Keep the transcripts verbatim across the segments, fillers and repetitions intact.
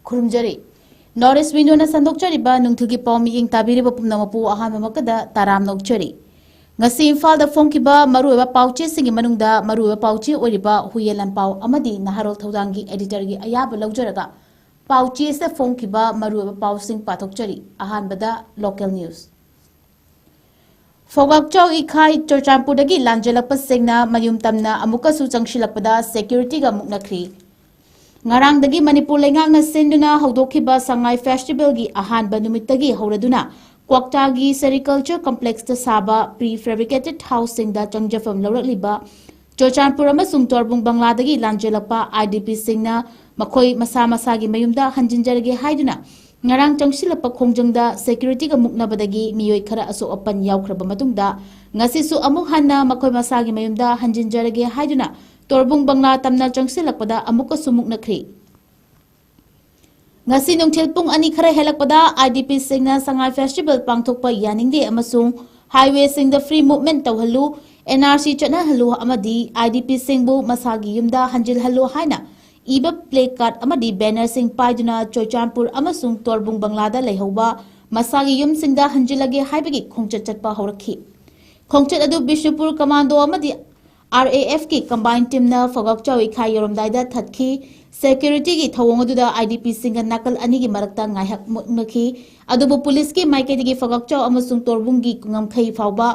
ꯈꯨꯔꯨꯝꯖꯔꯤ꯫ North East Window ꯅ ꯁꯟꯗꯣꯛꯆꯔꯤꯕ ꯅꯨꯡꯊꯤꯜꯒꯤ ꯄꯥꯎ ꯃꯤꯠꯌꯦꯡ ꯇꯥꯕꯤꯔꯤꯕ ꯄꯨꯝꯅꯃꯛꯄꯨ ꯑꯍꯥꯟꯕꯃꯛꯇꯗ ꯇꯔꯥꯝꯅ ꯑꯣꯛꯆꯔꯤ꯫ ꯉꯁꯤ ꯏꯝꯐꯥꯜꯗ ꯐꯣꯡꯈꯤꯕ ꯃꯔꯨꯑꯣꯏꯕ ꯄꯥꯎꯆꯦꯁꯤꯡꯒꯤ ꯃꯅꯨꯡꯗ ꯃꯔꯨꯑꯣꯏꯕ ꯄꯥꯎꯆꯦ ꯑꯣꯏꯔꯤꯕ ꯍꯨꯏꯌꯦꯟ ꯂꯥꯟꯄꯥꯎ ꯑꯃꯗꯤ ꯅꯍꯥꯔꯣꯜ ꯊꯧꯗꯥꯡꯒꯤ editor ꯒꯤ ꯑꯌꯥꯕ ꯂꯧꯖꯔꯒ ꯄꯥꯎꯆꯦꯁꯤꯗ ꯐꯣꯡꯈꯤꯕ ꯃꯔꯨꯑꯣꯏꯕ ꯄꯥꯎꯁꯤꯡ ꯄꯥꯊꯣꯛꯆꯔꯤ꯫ ꯑꯍꯥꯟꯕꯗ local news꯫ ꯐꯧꯒꯥꯛꯆꯥꯎ ꯏꯈꯥꯏ ꯆꯨꯔꯆꯥꯟꯄꯨꯔꯗꯒꯤ ꯂꯥꯟꯖꯦꯜꯂꯛꯄꯁꯤꯡꯅ ꯃꯌꯨꯝ ꯇꯝꯅ ꯑꯃꯨꯛꯀꯁꯨ ꯆꯪꯁꯤꯜꯂꯛꯄꯗ security ꯒ ꯃꯨꯛꯅꯈ꯭ꯔꯤ꯫ ꯉꯔꯥꯡꯗꯒꯤ ꯃꯅꯤꯄꯨꯔ ꯂꯩꯉꯥꯛꯅ ꯁꯤꯟꯗꯨꯅ ꯍꯧꯗꯣꯛꯈꯤꯕ ꯁꯉꯥꯏ festival ꯒꯤ ꯑꯍꯥꯟꯕ ꯅꯨꯃꯤꯠꯇꯒꯤ ꯍꯧꯔꯗꯨꯅ ꯀ꯭ꯋꯥꯛꯇꯥꯒꯤ Sericulture Complex ꯇ ꯁꯥꯕ pre-fabricated house ꯁꯤꯡꯗ ꯆꯪꯖꯐꯝ ꯂꯧꯔꯛꯂꯤꯕ ꯆꯨꯔꯆꯥꯟꯄꯨꯔ ꯑꯃꯁꯨꯡ ꯇꯣꯔꯕꯨꯡ ꯕꯪꯂꯥꯗꯒꯤ ꯂꯥꯟꯖꯦꯜꯂꯛꯄ I D P ꯁꯤꯡꯅ ꯃꯈꯣꯏ ꯃꯁꯥ ꯃꯁꯥꯒꯤ ꯃꯌꯨꯝꯗ ꯍꯟꯖꯤꯟꯖꯔꯒꯦ ꯍꯥꯏꯗꯨꯅ ꯉꯔꯥꯡ ꯆꯪꯁꯤꯜꯂꯛꯄ ꯈꯣꯡꯖꯪꯗ security ꯒ ꯃꯨꯛꯅꯕꯗꯒꯤ ꯃꯤꯑꯣꯏ ꯈꯔ ꯑꯁꯣꯛ ꯑꯄꯟ ꯌꯥꯎꯈ꯭ꯔꯕ ꯃꯇꯨꯡꯗ ꯉꯁꯤꯁꯨ ꯑꯃꯨꯛ ꯍꯟꯅ ꯃꯈꯣꯏ ꯃꯁꯥꯒꯤ ꯃꯌꯨꯝꯗ ꯍꯟꯖꯤꯟꯖꯔꯒꯦ ꯍꯥꯏꯗꯨꯅ ꯇꯣꯔꯕꯨꯡ ꯕꯪꯂꯥ ꯇꯝꯅ ꯆꯪꯁꯤꯜꯂꯛꯄꯗ ꯑꯃꯨꯛꯀꯁꯨ ꯃꯨꯛꯅꯈ꯭ꯔꯤ꯫ ꯉꯁꯤ ꯅꯨꯡꯊꯤꯜ ꯄꯨꯡ ꯑꯅꯤ ꯈꯔ ꯍꯦꯜꯂꯛꯄꯗ I D P ꯁꯤꯡꯅ ꯁꯉꯥꯏ festival ꯄꯥꯡꯊꯣꯛꯄ ꯌꯥꯅꯤꯡꯗꯦ ꯑꯃꯁꯨꯡ highway ꯁꯤꯡꯗ free movement ꯇꯧꯍꯜꯂꯨ, N R C ꯆꯠꯅꯍꯜꯂꯨ ꯑꯃꯗꯤ I D P ꯁꯤꯡꯕꯨ ꯃꯁꯥꯒꯤ ꯌꯨꯝꯗ ꯍꯟꯖꯤꯜꯍꯜꯂꯨ ꯍꯥꯏꯅ ꯏꯕ placard ꯑꯃꯗꯤ banner ꯁꯤꯡ ꯄꯥꯏꯗꯨꯅ ꯆꯨꯔꯆꯥꯟꯄꯨꯔ ꯑꯃꯁꯨꯡ ꯇꯣꯔꯕꯨꯡ ꯕꯪꯂꯥꯗ ꯂꯩꯍꯧꯕ ꯃꯁꯥꯒꯤ ꯌꯨꯝꯁꯤꯡꯗ ꯍꯟꯖꯤꯜꯂꯒꯦ ꯍꯥꯏꯕꯒꯤ ꯈꯣꯡꯆꯠ ꯆꯠꯄ ꯍꯧꯔꯛꯈꯤ꯫ ꯈꯣꯡꯆꯠ ꯑꯗꯨ ꯕꯤꯁꯅꯨꯄꯨꯔ commando ꯑꯃꯗꯤ R A F ꯀꯤ combined team ꯅ ꯐꯧꯒꯥꯛꯆꯥꯎ ꯏꯈꯥꯏ ꯌꯧꯔꯝꯗꯥꯏꯗ ꯊꯠꯈꯤ꯫ Security ꯒꯤ ꯊꯧꯑꯣꯡ ꯑꯗꯨꯗ I D P ꯁꯤꯡꯒ ꯅꯥꯀꯜ ꯑꯅꯤꯒꯤ ꯃꯔꯛꯇ ꯉꯥꯏꯍꯥꯛ ꯃꯨꯛꯅꯈꯤ꯫ ꯑꯗꯨꯕꯨ ꯄꯨꯂꯤꯁꯀꯤ ꯃꯥꯏꯀꯩꯗꯒꯤ ꯐꯧꯒꯥꯛꯆꯥꯎ ꯑꯃꯁꯨꯡ ꯇꯣꯔꯕꯨꯡꯒꯤ ꯉꯝꯈꯩ ꯐꯥꯎꯕ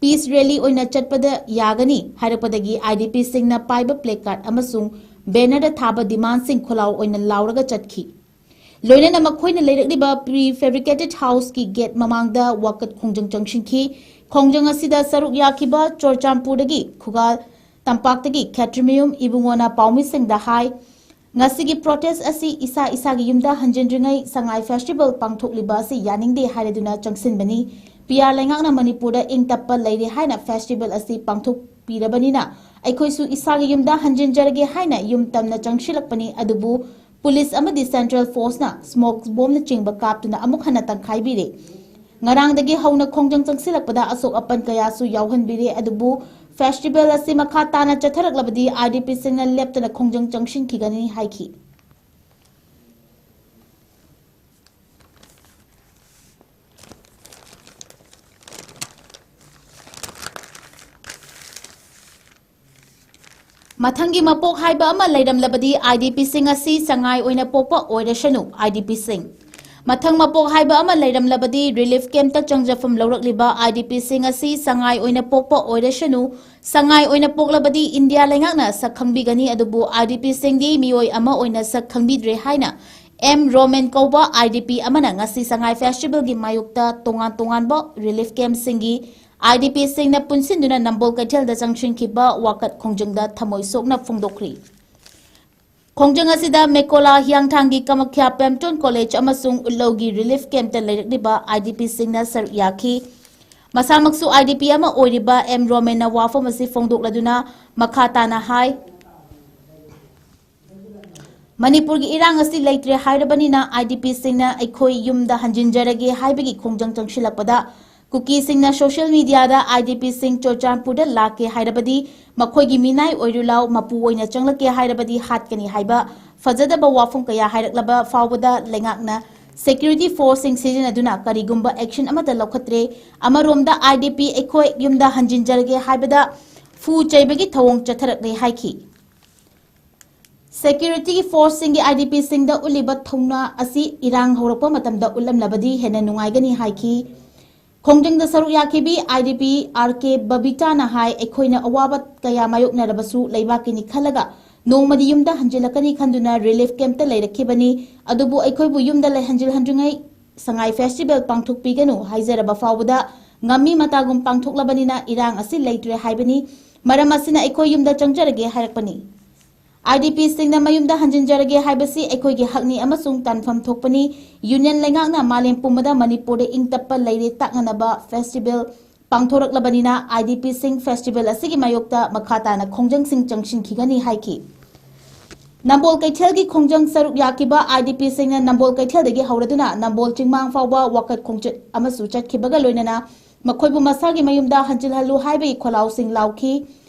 peace rally ꯑꯣꯏꯅ ꯆꯠꯄꯗ ꯌꯥꯒꯅꯤ ꯍꯥꯏꯔꯛꯄꯗꯒꯤ I D P ꯁꯤꯡꯅ ꯄꯥꯏꯕ placard ꯑꯃꯁꯨꯡ banner ꯗ ꯊꯥꯕ demand ꯁꯤꯡ ꯈꯣꯜꯂꯥꯎ ꯑꯣꯏꯅ ꯂꯥꯎꯔꯒ ꯆꯠꯈꯤ꯫ ꯂꯣꯏꯅꯅ ꯃꯈꯣꯏꯅ ꯂꯩꯔꯛꯂꯤꯕ pre-fabricated house ꯀꯤ gate ꯃꯃꯥꯡꯗ ꯋꯥꯀꯠ ꯈꯣꯡꯖꯪ ꯆꯪꯁꯤꯟꯈꯤ꯫ ꯈꯣꯡꯖꯪ ꯑꯁꯤꯗ ꯁꯔꯨꯛ ꯌꯥꯈꯤꯕ ꯆꯨꯔꯆꯥꯟꯄꯨꯔꯗꯒꯤ ꯈꯨꯒꯥ ꯇꯝꯄꯥꯛꯇꯒꯤ ꯈꯦꯇ꯭ꯔꯤꯃꯌꯨꯝ ꯏꯕꯨꯡꯉꯣꯅ ꯄꯥꯎꯃꯤꯁꯤꯡꯗ ꯍꯥꯏ, ꯉꯁꯤꯒꯤ protest ꯑꯁꯤ ꯏꯁꯥ ꯏꯁꯥꯒꯤ ꯌꯨꯝꯗ ꯍꯟꯖꯤꯟꯗ꯭ꯔꯤꯉꯩ ꯁꯉꯥꯏ festival ꯄꯥꯡꯊꯣꯛꯂꯤꯕ ꯑꯁꯤ ꯌꯥꯅꯤꯡꯗꯦ ꯍꯥꯏꯔꯗꯨꯅ ꯆꯪꯁꯤꯟꯕꯅꯤ꯫ P R ꯂꯩꯉꯥꯛꯅ ꯃꯅꯤꯄꯨꯔꯗ ꯏꯪ ꯇꯞꯄ ꯂꯩꯔꯦ ꯍꯥꯏꯅ festival ꯑꯁꯤ ꯄꯥꯡꯊꯣꯛꯄꯤꯔꯕꯅꯤꯅ ꯑꯩꯈꯣꯏꯁꯨ ꯏꯁꯥꯒꯤ ꯌꯨꯝꯗ ꯍꯟꯖꯤꯟꯖꯔꯒꯦ ꯍꯥꯏꯅ ꯌꯨꯝ ꯇꯝꯅ ꯆꯪꯁꯤꯜꯂꯛꯄꯅꯤ꯫ ꯑꯗꯨꯕꯨ ꯄꯨꯂꯤꯁ ꯑꯃꯗꯤ central force ꯅ smoke bomb ꯅꯆꯤꯡꯕ ꯀꯥꯞꯇꯨꯅ ꯑꯃꯨꯛ ꯍꯟꯅ ꯇꯪꯈꯥꯏꯕꯤꯔꯦ꯫ ꯉꯔꯥꯡꯗꯒꯤ ꯍꯧꯅ ꯈꯣꯡꯖꯪ ꯆꯪꯁꯤꯜꯂꯛꯄꯗ ꯑꯁꯣꯛ ꯑꯄꯟ ꯀꯌꯥꯁꯨ ꯌꯥꯎꯍꯟꯕꯤꯔꯦ꯫ ꯑꯗꯨꯕꯨ festival ꯑꯁꯤ ꯃꯈꯥ ꯇꯥꯅ ꯆꯠꯊꯔꯛꯂꯕꯗꯤ I D P ꯁꯤꯡꯅ ꯂꯦꯞꯇꯅ ꯈꯣꯡꯖꯪ ꯆꯪꯁꯤꯟꯈꯤꯒꯅꯤ ꯍꯥꯏꯈꯤ꯫ ꯃꯊꯪꯒꯤ ꯃꯄꯣꯛ ꯍꯥꯏꯕ ꯑꯃ ꯂꯩꯔꯝꯂꯕꯗꯤ IDPꯁꯤꯡ ꯑꯁꯤ ꯁꯉꯥꯏ ꯑꯣꯏꯅ ꯄꯣꯛꯄ ꯑꯣꯏꯔꯁꯅꯨ꯫ IDPꯁꯤꯡ ꯃꯊꯪ ꯃꯄꯣꯛ ꯍꯥꯏꯕ ꯑꯃ ꯂꯩꯔꯝꯂꯕꯗꯤ relief campꯇ ꯆꯪꯖꯐꯝ ꯂꯧꯔꯛꯂꯤꯕ IDPꯁꯤꯡ ꯑꯁꯤ ꯁꯉꯥꯏ ꯑꯣꯏꯅ ꯄꯣꯛꯄ ꯑꯣꯏꯔꯁꯅꯨ꯫ ꯁꯉꯥꯏ ꯑꯣꯏꯅ ꯄꯣꯛꯂꯕꯗꯤ ꯏꯟꯗꯤꯌꯥ ꯂꯩꯉꯥꯛꯅ ꯁꯛ ꯈꯪꯕꯤꯒꯅꯤ, ꯑꯗꯨꯕꯨ IDPꯁꯤꯡꯗꯤ ꯃꯤꯑꯣꯏ ꯑꯃ ꯑꯣꯏꯅ ꯁꯛ ꯈꯪꯕꯤꯗ꯭ꯔꯦ ꯍꯥꯏꯅ ꯑꯦꯝ ꯔꯣꯃꯦꯟ ꯀꯧꯕ IDP ꯑꯃꯅ ꯉꯁꯤ ꯁꯉꯥꯏ festivalꯒꯤ ꯃꯥꯌꯣꯛꯇ ꯇꯣꯉꯥꯟ ꯇꯣꯉꯥꯟꯕ relief campꯁꯤꯡꯒꯤ IDPꯁꯤꯡꯅ ꯄꯨꯟꯁꯤꯟꯗꯨꯅ ꯅꯝꯕꯣꯜ ꯀꯩꯊꯦꯜꯗ ꯆꯪꯁꯤꯟꯈꯤꯕ ꯋꯥꯀꯠ ꯈꯣꯡꯖꯪꯗ ꯊꯃꯣꯏ ꯁꯣꯛꯅ ꯐꯣꯡꯗꯣꯛꯈ꯭ꯔꯤ꯫ ꯈꯣꯡꯖꯪ ꯑꯁꯤꯗ ꯃꯦꯀꯣꯂꯥ ꯍꯤꯌꯥꯡꯊꯥꯡꯒꯤ ꯀꯃꯈ꯭ꯌꯥ ꯄꯦꯝꯇꯣꯟ ꯀꯣꯂꯦꯖ ꯑꯃꯁꯨꯡ ꯎꯠꯂꯧꯒꯤ relief campꯇ ꯂꯩꯔꯛꯂꯤꯕ IDPꯁꯤꯡꯅ ꯁꯔꯨꯛ ꯌꯥꯈꯤ꯫ ꯃꯁꯥꯃꯛꯁꯨ IDP ꯑꯃ ꯑꯣꯏꯔꯤꯕ ꯑꯦꯝ ꯔꯣꯃꯦꯟꯅ ꯋꯥꯐꯝ ꯑꯁꯤ ꯐꯣꯡꯗꯣꯛꯂꯗꯨꯅ ꯃꯈꯥ ꯇꯥꯅ ꯍꯥꯏ, ꯃꯅꯤꯄꯨꯔꯒꯤ ꯏꯔꯥꯡ ꯑꯁꯤ ꯂꯩꯇ꯭ꯔꯦ ꯍꯥꯏꯔꯕꯅꯤꯅ IDPꯁꯤꯡꯅ ꯑꯩꯈꯣꯏ ꯌꯨꯝꯗ ꯍꯟꯖꯤꯟꯖꯔꯒꯦ ꯍꯥꯏꯕꯒꯤ ꯈꯣꯡꯖꯪ ꯆꯪꯁꯤꯜꯂꯛꯄꯗ ꯀꯨꯀꯤꯁꯤꯡꯅ social mediaꯗ IDPꯁꯤꯡ ꯆꯨꯔꯆꯥꯟꯄꯨꯔꯗ ꯂꯥꯛꯀꯦ ꯍꯥꯏꯔꯕꯗꯤ ꯃꯈꯣꯏꯒꯤ ꯃꯤꯅꯥꯏ ꯑꯣꯏꯔꯨ ꯂꯥꯎ, ꯃꯄꯨ ꯑꯣꯏꯅ ꯆꯪꯂꯛꯀꯦ ꯍꯥꯏꯔꯕꯗꯤ ꯍꯥꯠꯀꯅꯤ ꯍꯥꯏꯕ ꯐꯖꯗꯕ ꯋꯥꯐꯝ ꯀꯌꯥ ꯍꯥꯏꯔꯛꯂꯕ ꯐꯥꯎꯕꯗ ꯂꯩꯉꯥꯛꯅ security forceꯁꯤꯡ ꯁꯤꯖꯤꯟꯅꯗꯨꯅ ꯀꯔꯤꯒꯨꯝꯕ action ꯑꯃꯠꯇ ꯂꯧꯈꯠꯇ꯭ꯔꯦ꯫ ꯑꯃꯔꯣꯝꯗ IDP ꯑꯩꯈꯣꯏ ꯌꯨꯝꯗ ꯍꯟꯖꯤꯟꯖꯔꯒꯦ ꯍꯥꯏꯕꯗ ꯐꯨ ꯆꯩꯕꯒꯤ ꯊꯧꯑꯣꯡ ꯆꯠꯊꯔꯛꯂꯦ ꯍꯥꯏꯈꯤ꯫ Security forceꯁꯤꯡꯒꯤ IDPꯁꯤꯡꯗ ꯎꯠꯂꯤꯕ ꯊꯧꯅꯥ ꯑꯁꯤ ꯏꯔꯥꯡ ꯍꯧꯔꯛꯄ ꯃꯇꯝꯗ ꯎꯠꯂꯝꯂꯕꯗꯤ ꯍꯦꯟꯅ ꯅꯨꯡꯉꯥꯏꯒꯅꯤ ꯍꯥꯏꯈꯤ꯫ ꯈꯣꯡꯖꯪꯗ ꯁꯔꯨꯛ ꯌꯥꯈꯤꯕꯤ IDP R K ꯕꯕꯤꯇꯥꯅ ꯍꯥꯏ, ꯑꯩꯈꯣꯏꯅ ꯑꯋꯥꯕ ꯀꯌꯥ ꯃꯥꯌꯣꯛꯅꯔꯕꯁꯨ ꯂꯩꯕꯥꯛꯀꯤꯅꯤ ꯈꯜꯂꯒ ꯅꯣꯡꯃꯗꯤ ꯌꯨꯝꯗ ꯍꯟꯖꯤꯜꯂꯛꯀꯅꯤ ꯈꯟꯗꯨꯅ relief campꯇ ꯂꯩꯔꯛꯈꯤꯕꯅꯤ꯫ ꯑꯗꯨꯕꯨ ꯑꯩꯈꯣꯏꯕꯨ ꯌꯨꯝꯗ ꯂꯩ-, ꯍꯟꯖꯤꯜꯍꯟꯗ꯭ꯔꯤꯉꯩ ꯁꯉꯥꯏ festival ꯄꯥꯡꯊꯣꯛꯄꯤꯒꯅꯨ ꯍꯥꯏꯖꯔꯕ ꯐꯥꯎꯕꯗ ꯉꯝꯃꯤ ꯃꯇꯥꯒꯨꯝ ꯄꯥꯡꯊꯣꯛꯂꯕꯅꯤꯅ ꯏꯔꯥꯡ ꯑꯁꯤ ꯂꯩꯇ꯭ꯔꯦ ꯍꯥꯏꯕꯅꯤ꯫ ꯃꯔꯝ ꯑꯁꯤꯅ ꯑꯩꯈꯣꯏ ꯌꯨꯝꯗ ꯆꯪꯖꯔꯒꯦ ꯍꯥꯏꯔꯛꯄꯅꯤ꯫ IDPꯁꯤꯡꯅ ꯃꯌꯨꯝꯗ ꯍꯟꯖꯤꯟꯖꯔꯒꯦ ꯍꯥꯏꯕꯁꯤ ꯑꯩꯈꯣꯏꯒꯤ ꯍꯛꯅꯤ ꯑꯃꯁꯨꯡ ꯇꯥꯟꯐꯝ ꯊꯣꯛꯄꯅꯤ꯫ Union ꯂꯩꯉꯥꯛꯅ ꯃꯥꯂꯦꯝ ꯄꯨꯝꯕꯗ ꯃꯅꯤꯄꯨꯔꯗ ꯏꯪ ꯇꯞꯄ ꯂꯩꯔꯦ ꯇꯥꯛꯅꯅꯕ festival ꯄꯥꯡꯊꯣꯔꯛꯂꯕꯅꯤꯅ IDPꯁꯤꯡ festival ꯑꯁꯤꯒꯤ ꯃꯥꯌꯣꯛꯇ ꯃꯈꯥ ꯇꯥꯅ ꯈꯣꯡꯖꯪꯁꯤꯡ ꯆꯪꯁꯤꯟꯈꯤꯒꯅꯤ ꯍꯥꯏꯈꯤ꯫ ꯅꯝꯕꯣꯜ ꯀꯩꯊꯦꯜꯒꯤ ꯈꯣꯡꯖꯪ ꯁꯔꯨꯛ ꯌꯥꯈꯤꯕ IDPꯁꯤꯡꯅ ꯅꯝꯕꯣꯜ ꯀꯩꯊꯦꯜꯗꯒꯤ ꯍꯧꯔꯗꯨꯅ ꯅꯝꯕꯣꯜ ꯆꯤꯡꯃꯥꯡ ꯐꯥꯎꯕ ꯋꯥꯀꯠ ꯈꯣꯡꯆꯠ ꯑꯃꯁꯨ ꯆꯠꯈꯤꯕꯒ ꯂꯣꯏꯅꯅ ꯃꯈꯣꯏꯕꯨ ꯃꯁꯥꯒꯤ ꯃꯌꯨꯝꯗ ꯍꯟꯖꯤꯜꯍꯜꯂꯨ ꯍꯥꯏꯕꯒꯤ ꯈꯣꯜꯂꯥꯎꯁꯤꯡ ꯂꯥꯎꯈꯤ꯫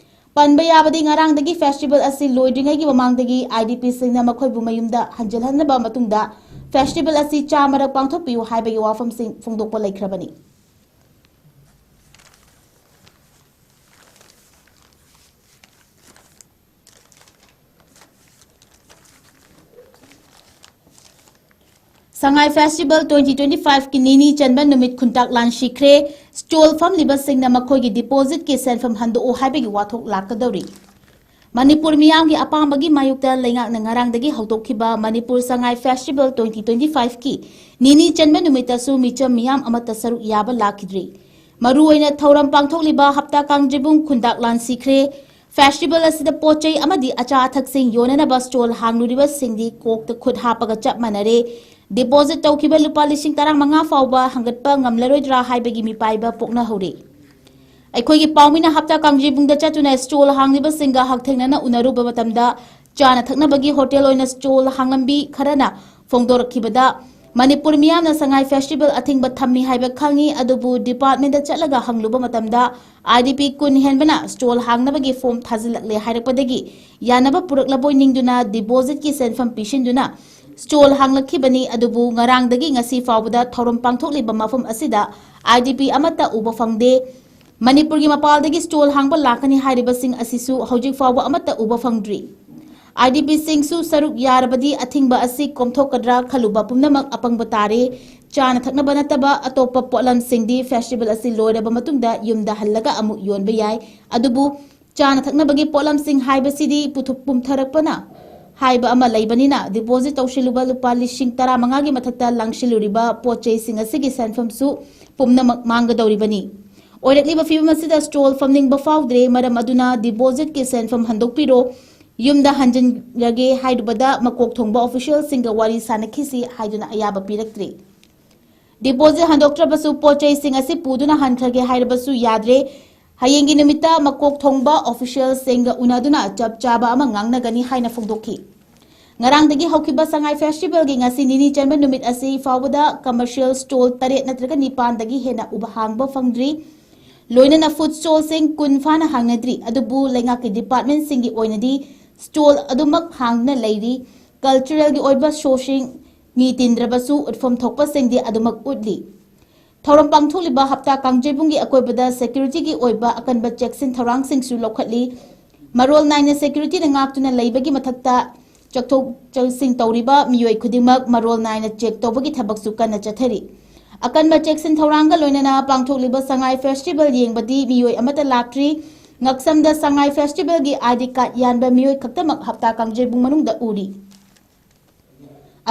ꯄꯟꯕ ꯌꯥꯕꯗꯤ ꯉꯔꯥꯡꯗꯒꯤ festival ꯑꯁꯤ ꯂꯣꯏꯗ꯭ꯔꯤꯉꯩꯒꯤ ꯃꯃꯥꯡꯗꯒꯤ IDPꯁꯤꯡꯅ ꯃꯈꯣꯏꯕꯨ ꯃꯌꯨꯝꯗ ꯍꯟꯖꯤꯜꯍꯟꯅꯕ ꯃꯇꯨꯡꯗ festival ꯑꯁꯤ ꯆꯥ ꯃꯔꯛ ꯄꯥꯡꯊꯣꯛꯄꯤꯌꯨ ꯍꯥꯏꯕꯒꯤ ꯋꯥꯐꯝꯁꯤꯡ ꯐꯣꯡꯗꯣꯛꯄ ꯂꯩꯈ꯭ꯔꯕꯅꯤ꯫ ꯁꯉꯥꯏ Festival twenty twenty five ꯀꯤ ꯅꯤꯅꯤ ꯆꯟꯕ ꯅꯨꯃꯤꯠ ꯈꯨꯟꯇꯥꯛ ꯂꯥꯟꯁꯤꯈ꯭ꯔꯦ꯫ Stall ꯐꯝꯂꯤꯕꯁꯤꯡꯅ ꯃꯈꯣꯏꯒꯤ deposit ꯀꯤ ꯁꯦꯟꯐꯝ ꯍꯟꯗꯣꯛꯎ ꯍꯥꯏꯕꯒꯤ ꯋꯥꯊꯣꯛ ꯂꯥꯛꯀꯗꯧꯔꯤ꯫ ꯃꯅꯤꯄꯨꯔ ꯃꯤꯌꯥꯝꯒꯤ ꯑꯄꯥꯝꯕꯒꯤ ꯃꯥꯌꯣꯛꯇ ꯂꯩꯉꯥꯛꯅ ꯉꯔꯥꯡꯗꯒꯤ ꯍꯧꯗꯣꯛꯈꯤꯕ Manipur Sangai Festival twenty twenty five ꯀꯤ ꯅꯤꯅꯤ ꯆꯟꯕ ꯅꯨꯃꯤꯠꯇꯁꯨ ꯃꯤꯆꯝ ꯃꯤꯌꯥꯝ ꯑꯃꯠꯇ ꯁꯔꯨꯛ ꯌꯥꯕ ꯂꯥꯛꯈꯤꯗ꯭ꯔꯤ꯫ ꯃꯔꯨꯑꯣꯏꯅ ꯊꯧꯔꯝ ꯄꯥꯡꯊꯣꯛꯂꯤꯕ ꯍꯞꯇꯥ ꯀꯥꯡꯖꯩꯕꯨꯡ ꯈꯨꯟꯇꯥꯛ ꯂꯥꯟꯁꯤꯈ꯭ꯔꯦ꯫ Festival ꯑꯁꯤꯗ ꯄꯣꯠ ꯆꯩ ꯑꯃꯗꯤ ꯑꯆꯥ ꯑꯊꯛꯁꯤꯡ ꯌꯣꯟꯅꯅꯕ stall ꯍꯥꯡꯂꯨꯔꯤꯕꯁꯤꯡꯗꯤ ꯀꯣꯛꯇ ꯈꯨꯠ ꯍꯥꯞꯄꯒ ꯆꯞ ꯃꯥꯟꯅꯔꯦ꯫ Deposit ꯇꯧꯈꯤꯕ ꯂꯨꯄꯥ ꯂꯤꯁꯤꯡ ꯇꯔꯥꯃꯉꯥ ꯐꯥꯎꯕ ꯍꯪꯒꯠꯄ ꯉꯝꯂꯔꯣꯏꯗ꯭ꯔꯥ ꯍꯥꯏꯕꯒꯤ ꯃꯤꯄꯥꯏꯕ ꯄꯣꯛꯅꯍꯧꯔꯦ꯫ ꯑꯩꯈꯣꯏꯒꯤ ꯄꯥꯎꯃꯤꯅ ꯍꯞꯇꯥ ꯀꯥꯡꯖꯩꯕꯨꯡꯗ ꯆꯠꯇꯨꯅ stall ꯍꯥꯡꯂꯤꯕꯁꯤꯡꯒ ꯍꯛꯊꯦꯡꯅꯅ ꯎꯅꯔꯨꯕ ꯃꯇꯝꯗ, ꯆꯥꯅ ꯊꯛꯅꯕꯒꯤ hotel ꯑꯣꯏꯅ stall ꯍꯥꯡꯂꯝꯕꯤ ꯈꯔꯅ ꯐꯣꯡꯗꯣꯔꯛꯈꯤꯕꯗ, ꯃꯅꯤꯄꯨꯔ ꯃꯤꯌꯥꯝꯅ ꯁꯉꯥꯏ Festival ꯑꯊꯤꯡꯕ ꯊꯝꯃꯤ ꯍꯥꯏꯕ ꯈꯪꯉꯤ, ꯑꯗꯨꯕꯨ department ꯇ ꯆꯠꯂꯒ ꯍꯪꯂꯨꯕ ꯃꯇꯝꯗ, I D P ꯀꯨꯟ ꯍꯦꯟꯕꯅ stall ꯍꯥꯡꯅꯕꯒꯤ form ꯊꯥꯖꯤꯜꯂꯛꯂꯦ ꯍꯥꯏꯔꯛꯄꯗꯒꯤ, ꯌꯥꯅꯕ ꯄꯨꯔꯛꯂꯕꯣꯏ ꯅꯤꯡꯗꯨꯅ deposit ꯀꯤ ꯁꯦꯟꯐꯝ ꯄꯤꯁꯤꯟꯗꯨꯅ stall ꯍꯥꯡꯂꯛꯈꯤꯕꯅꯤ꯫ ꯑꯗꯨꯕꯨ ꯉꯔꯥꯡꯗꯒꯤ ꯉꯁꯤ ꯐꯥꯎꯕꯗ ꯊꯧꯔꯝ ꯄꯥꯡꯊꯣꯛꯂꯤꯕ ꯃꯐꯝ ꯑꯁꯤꯗ I D P ꯑꯃꯠꯇ ꯎꯕ ꯐꯪꯗꯦ꯫ ꯃꯅꯤꯄꯨꯔꯒꯤ ꯃꯄꯥꯜꯗꯒꯤ stall ꯍꯥꯡꯕ ꯂꯥꯛꯀꯅꯤ ꯍꯥꯏꯔꯤꯕꯁꯤꯡ ꯑꯁꯤꯁꯨ ꯍꯧꯖꯤꯛ ꯐꯥꯎꯕ ꯑꯃꯠꯇ ꯎꯕ ꯐꯪꯗ꯭ꯔꯤ꯫ I D P ꯁꯤꯡꯁꯨ ꯁꯔꯨꯛ ꯌꯥꯔꯕꯗꯤ ꯑꯊꯤꯡꯕ ꯑꯁꯤ ꯀꯣꯝꯊꯣꯛꯀꯗ꯭ꯔꯥ ꯈꯜꯂꯨꯕ ꯄꯨꯝꯅꯃꯛ ꯑꯄꯪꯕ ꯇꯥꯔꯦ꯫ ꯆꯥꯅ ꯊꯛꯅꯕ ꯅꯠꯇꯕ ꯑꯇꯣꯞꯄ ꯄꯣꯠꯂꯝꯁꯤꯡꯗꯤ festival ꯑꯁꯤ ꯂꯣꯏꯔꯕ ꯃꯇꯨꯡꯗ ꯌꯨꯝꯗ ꯍꯜꯂꯒ ꯑꯃꯨꯛ ꯌꯣꯟꯕ ꯌꯥꯏ꯫ ꯑꯗꯨꯕꯨ ꯆꯥꯅ ꯊꯛꯅꯕꯒꯤ ꯄꯣꯠꯂꯝꯁꯤꯡ ꯍꯥꯏꯕꯁꯤꯗꯤ ꯄꯨꯊꯣꯛ ꯄꯨꯝꯊꯔꯛꯄꯅ ꯍꯥꯏꯕ ꯑꯃ ꯂꯩꯕꯅꯤꯅ, deposit ꯇꯧꯁꯤꯜꯂꯨꯕ ꯂꯨꯄꯥ ꯂꯤꯁꯤꯡ ꯇꯔꯥꯃꯉꯥꯒꯤ ꯃꯊꯛꯇ ꯂꯪꯁꯤꯜꯂꯨꯔꯤꯕ ꯄꯣꯠ ꯆꯩꯁꯤꯡ ꯑꯁꯤꯒꯤ ꯁꯦꯟꯐꯝꯁꯨ ꯄꯨꯝꯅꯃꯛ ꯃꯥꯡꯒꯗꯧꯔꯤꯕꯅꯤ꯫ ꯑꯣꯏꯔꯛꯂꯤꯕ ꯐꯤꯕꯝ ꯑꯁꯤꯗ stall ꯐꯝꯅꯤꯡꯕ ꯐꯥꯎꯗ꯭ꯔꯦ, ꯃꯔꯝ ꯑꯗꯨꯅ deposit ꯀꯤ ꯁꯦꯟꯐꯝ ꯍꯟꯗꯣꯛꯄꯤꯔꯣ, ꯌꯨꯝꯗ ꯍꯟꯖꯤꯟꯂꯒꯦ ꯍꯥꯏꯔꯨꯕꯗ ꯃꯀꯣꯛ ꯊꯣꯡꯕ official ꯁꯤꯡꯒ ꯋꯥꯔꯤ ꯁꯥꯅꯈꯤꯁꯤ ꯍꯥꯏꯗꯨꯅ ꯑꯌꯥꯕ ꯄꯤꯔꯛꯇ꯭ꯔꯤ꯫ Deposit ꯍꯟꯗꯣꯛꯇ꯭ꯔꯕꯁꯨ ꯄꯣꯠ ꯆꯩꯁꯤꯡ ꯑꯁꯤ ꯄꯨꯗꯨꯅ ꯍꯟꯈ꯭ꯔꯒꯦ ꯍꯥꯏꯔꯕꯁꯨ ꯌꯥꯗ꯭ꯔꯦ꯫ ꯍꯌꯦꯡꯒꯤ ꯅꯨꯃꯤꯠꯇ ꯃꯀꯣꯛ ꯊꯣꯡꯕ official ꯁꯤꯡꯒ ꯎꯅꯗꯨꯅ ꯆꯞ ꯆꯥꯕ ꯑꯃ ꯉꯥꯡꯅꯒꯅꯤ ꯍꯥꯏꯅ ꯐꯣꯡꯗꯣꯛꯈꯤ꯫ ꯉꯔꯥꯡꯗꯒꯤ ꯍꯧꯈꯤꯕ ꯁꯉꯥꯏ Festival ꯒꯤ ꯉꯁꯤ ꯅꯤꯅꯤ ꯆꯟꯕ ꯅꯨꯃꯤꯠ ꯑꯁꯤ ꯐꯥꯎꯕꯗ commercial stall ꯇꯔꯦꯠ ꯅꯠꯇ꯭ꯔꯒ ꯅꯤꯄꯥꯟꯗꯒꯤ ꯍꯦꯟꯅ ꯎꯕ ꯍꯥꯡꯕ ꯐꯪꯗ꯭ꯔꯤ꯫ ꯂꯣꯏꯅꯅ food stall ꯁꯤꯡ ꯀꯨꯟ ꯐꯥꯅ ꯍꯥꯡꯅꯗ꯭ꯔꯤ꯫ ꯑꯗꯨꯕꯨ ꯂꯩꯉꯥꯛꯀꯤ department ꯁꯤꯡꯒꯤ ꯑꯣꯏꯅꯗꯤ stall ꯑꯗꯨꯃꯛ ꯍꯥꯡꯗꯨꯅ ꯂꯩꯔꯤ꯫ Cultural ꯒꯤ ꯑꯣꯏꯕ show ꯁꯤꯡ ꯃꯤ ꯇꯤꯟꯗ꯭ꯔꯕꯁꯨ ꯎꯠꯐꯝ ꯊꯣꯛꯄꯁꯤꯡꯗꯤ ꯑꯗꯨꯃꯛ ꯎꯠꯂꯤ꯫ ꯊꯧꯔꯝ ꯄꯥꯡꯊꯣꯛꯂꯤꯕ ꯍꯞꯇꯥ ꯀꯥꯡꯖꯩꯕꯨꯡꯒꯤ ꯑꯀꯣꯏꯕꯗ security ꯒꯤ ꯑꯣꯏꯕ ꯑꯀꯟꯕ ꯆꯦꯛꯁꯤꯟ ꯊꯧꯔꯥꯡꯁꯤꯡꯁꯨ ꯂꯧꯈꯠꯂꯤ꯫ ꯃꯔꯣꯜ ꯅꯥꯏꯅ security ꯅ ꯉꯥꯛꯇꯨꯅ ꯂꯩꯕꯒꯤ ꯃꯊꯛꯇ, ꯆꯠꯊꯣꯛ ꯆꯠꯁꯤꯟ ꯇꯧꯔꯤꯕ ꯃꯤꯑꯣꯏ ꯈꯨꯗꯤꯡꯃꯛ ꯃꯔꯣꯜ ꯅꯥꯏꯅ ꯆꯦꯛ ꯇꯧꯕꯒꯤ ꯊꯕꯛꯁꯨ ꯀꯟꯅ ꯆꯠꯊꯔꯤ꯫ ꯑꯀꯟꯕ ꯆꯦꯛꯁꯤꯟ ꯊꯧꯔꯥꯡꯒ ꯂꯣꯏꯅꯅ ꯄꯥꯡꯊꯣꯛꯂꯤꯕ ꯁꯉꯥꯏ ꯐꯦꯁꯇꯤꯚꯦꯜ ꯌꯦꯡꯕꯗꯤ ꯃꯤꯑꯣꯏ ꯑꯃꯠꯇ ꯂꯥꯛꯇ꯭ꯔꯤ꯫ ꯉꯛꯁꯝꯗ ꯁꯉꯥꯏ ꯐꯦꯁꯇꯤꯚꯦꯜꯒꯤ ꯑꯥꯏ ꯗꯤ ꯀꯥꯔꯗ ꯌꯥꯟꯕ ꯃꯤꯑꯣꯏ ꯈꯛꯇꯃꯛ ꯍꯞꯇꯥ ꯀꯥꯡꯖꯩꯕꯨꯡ ꯃꯅꯨꯡꯗ ꯎꯔꯤ꯫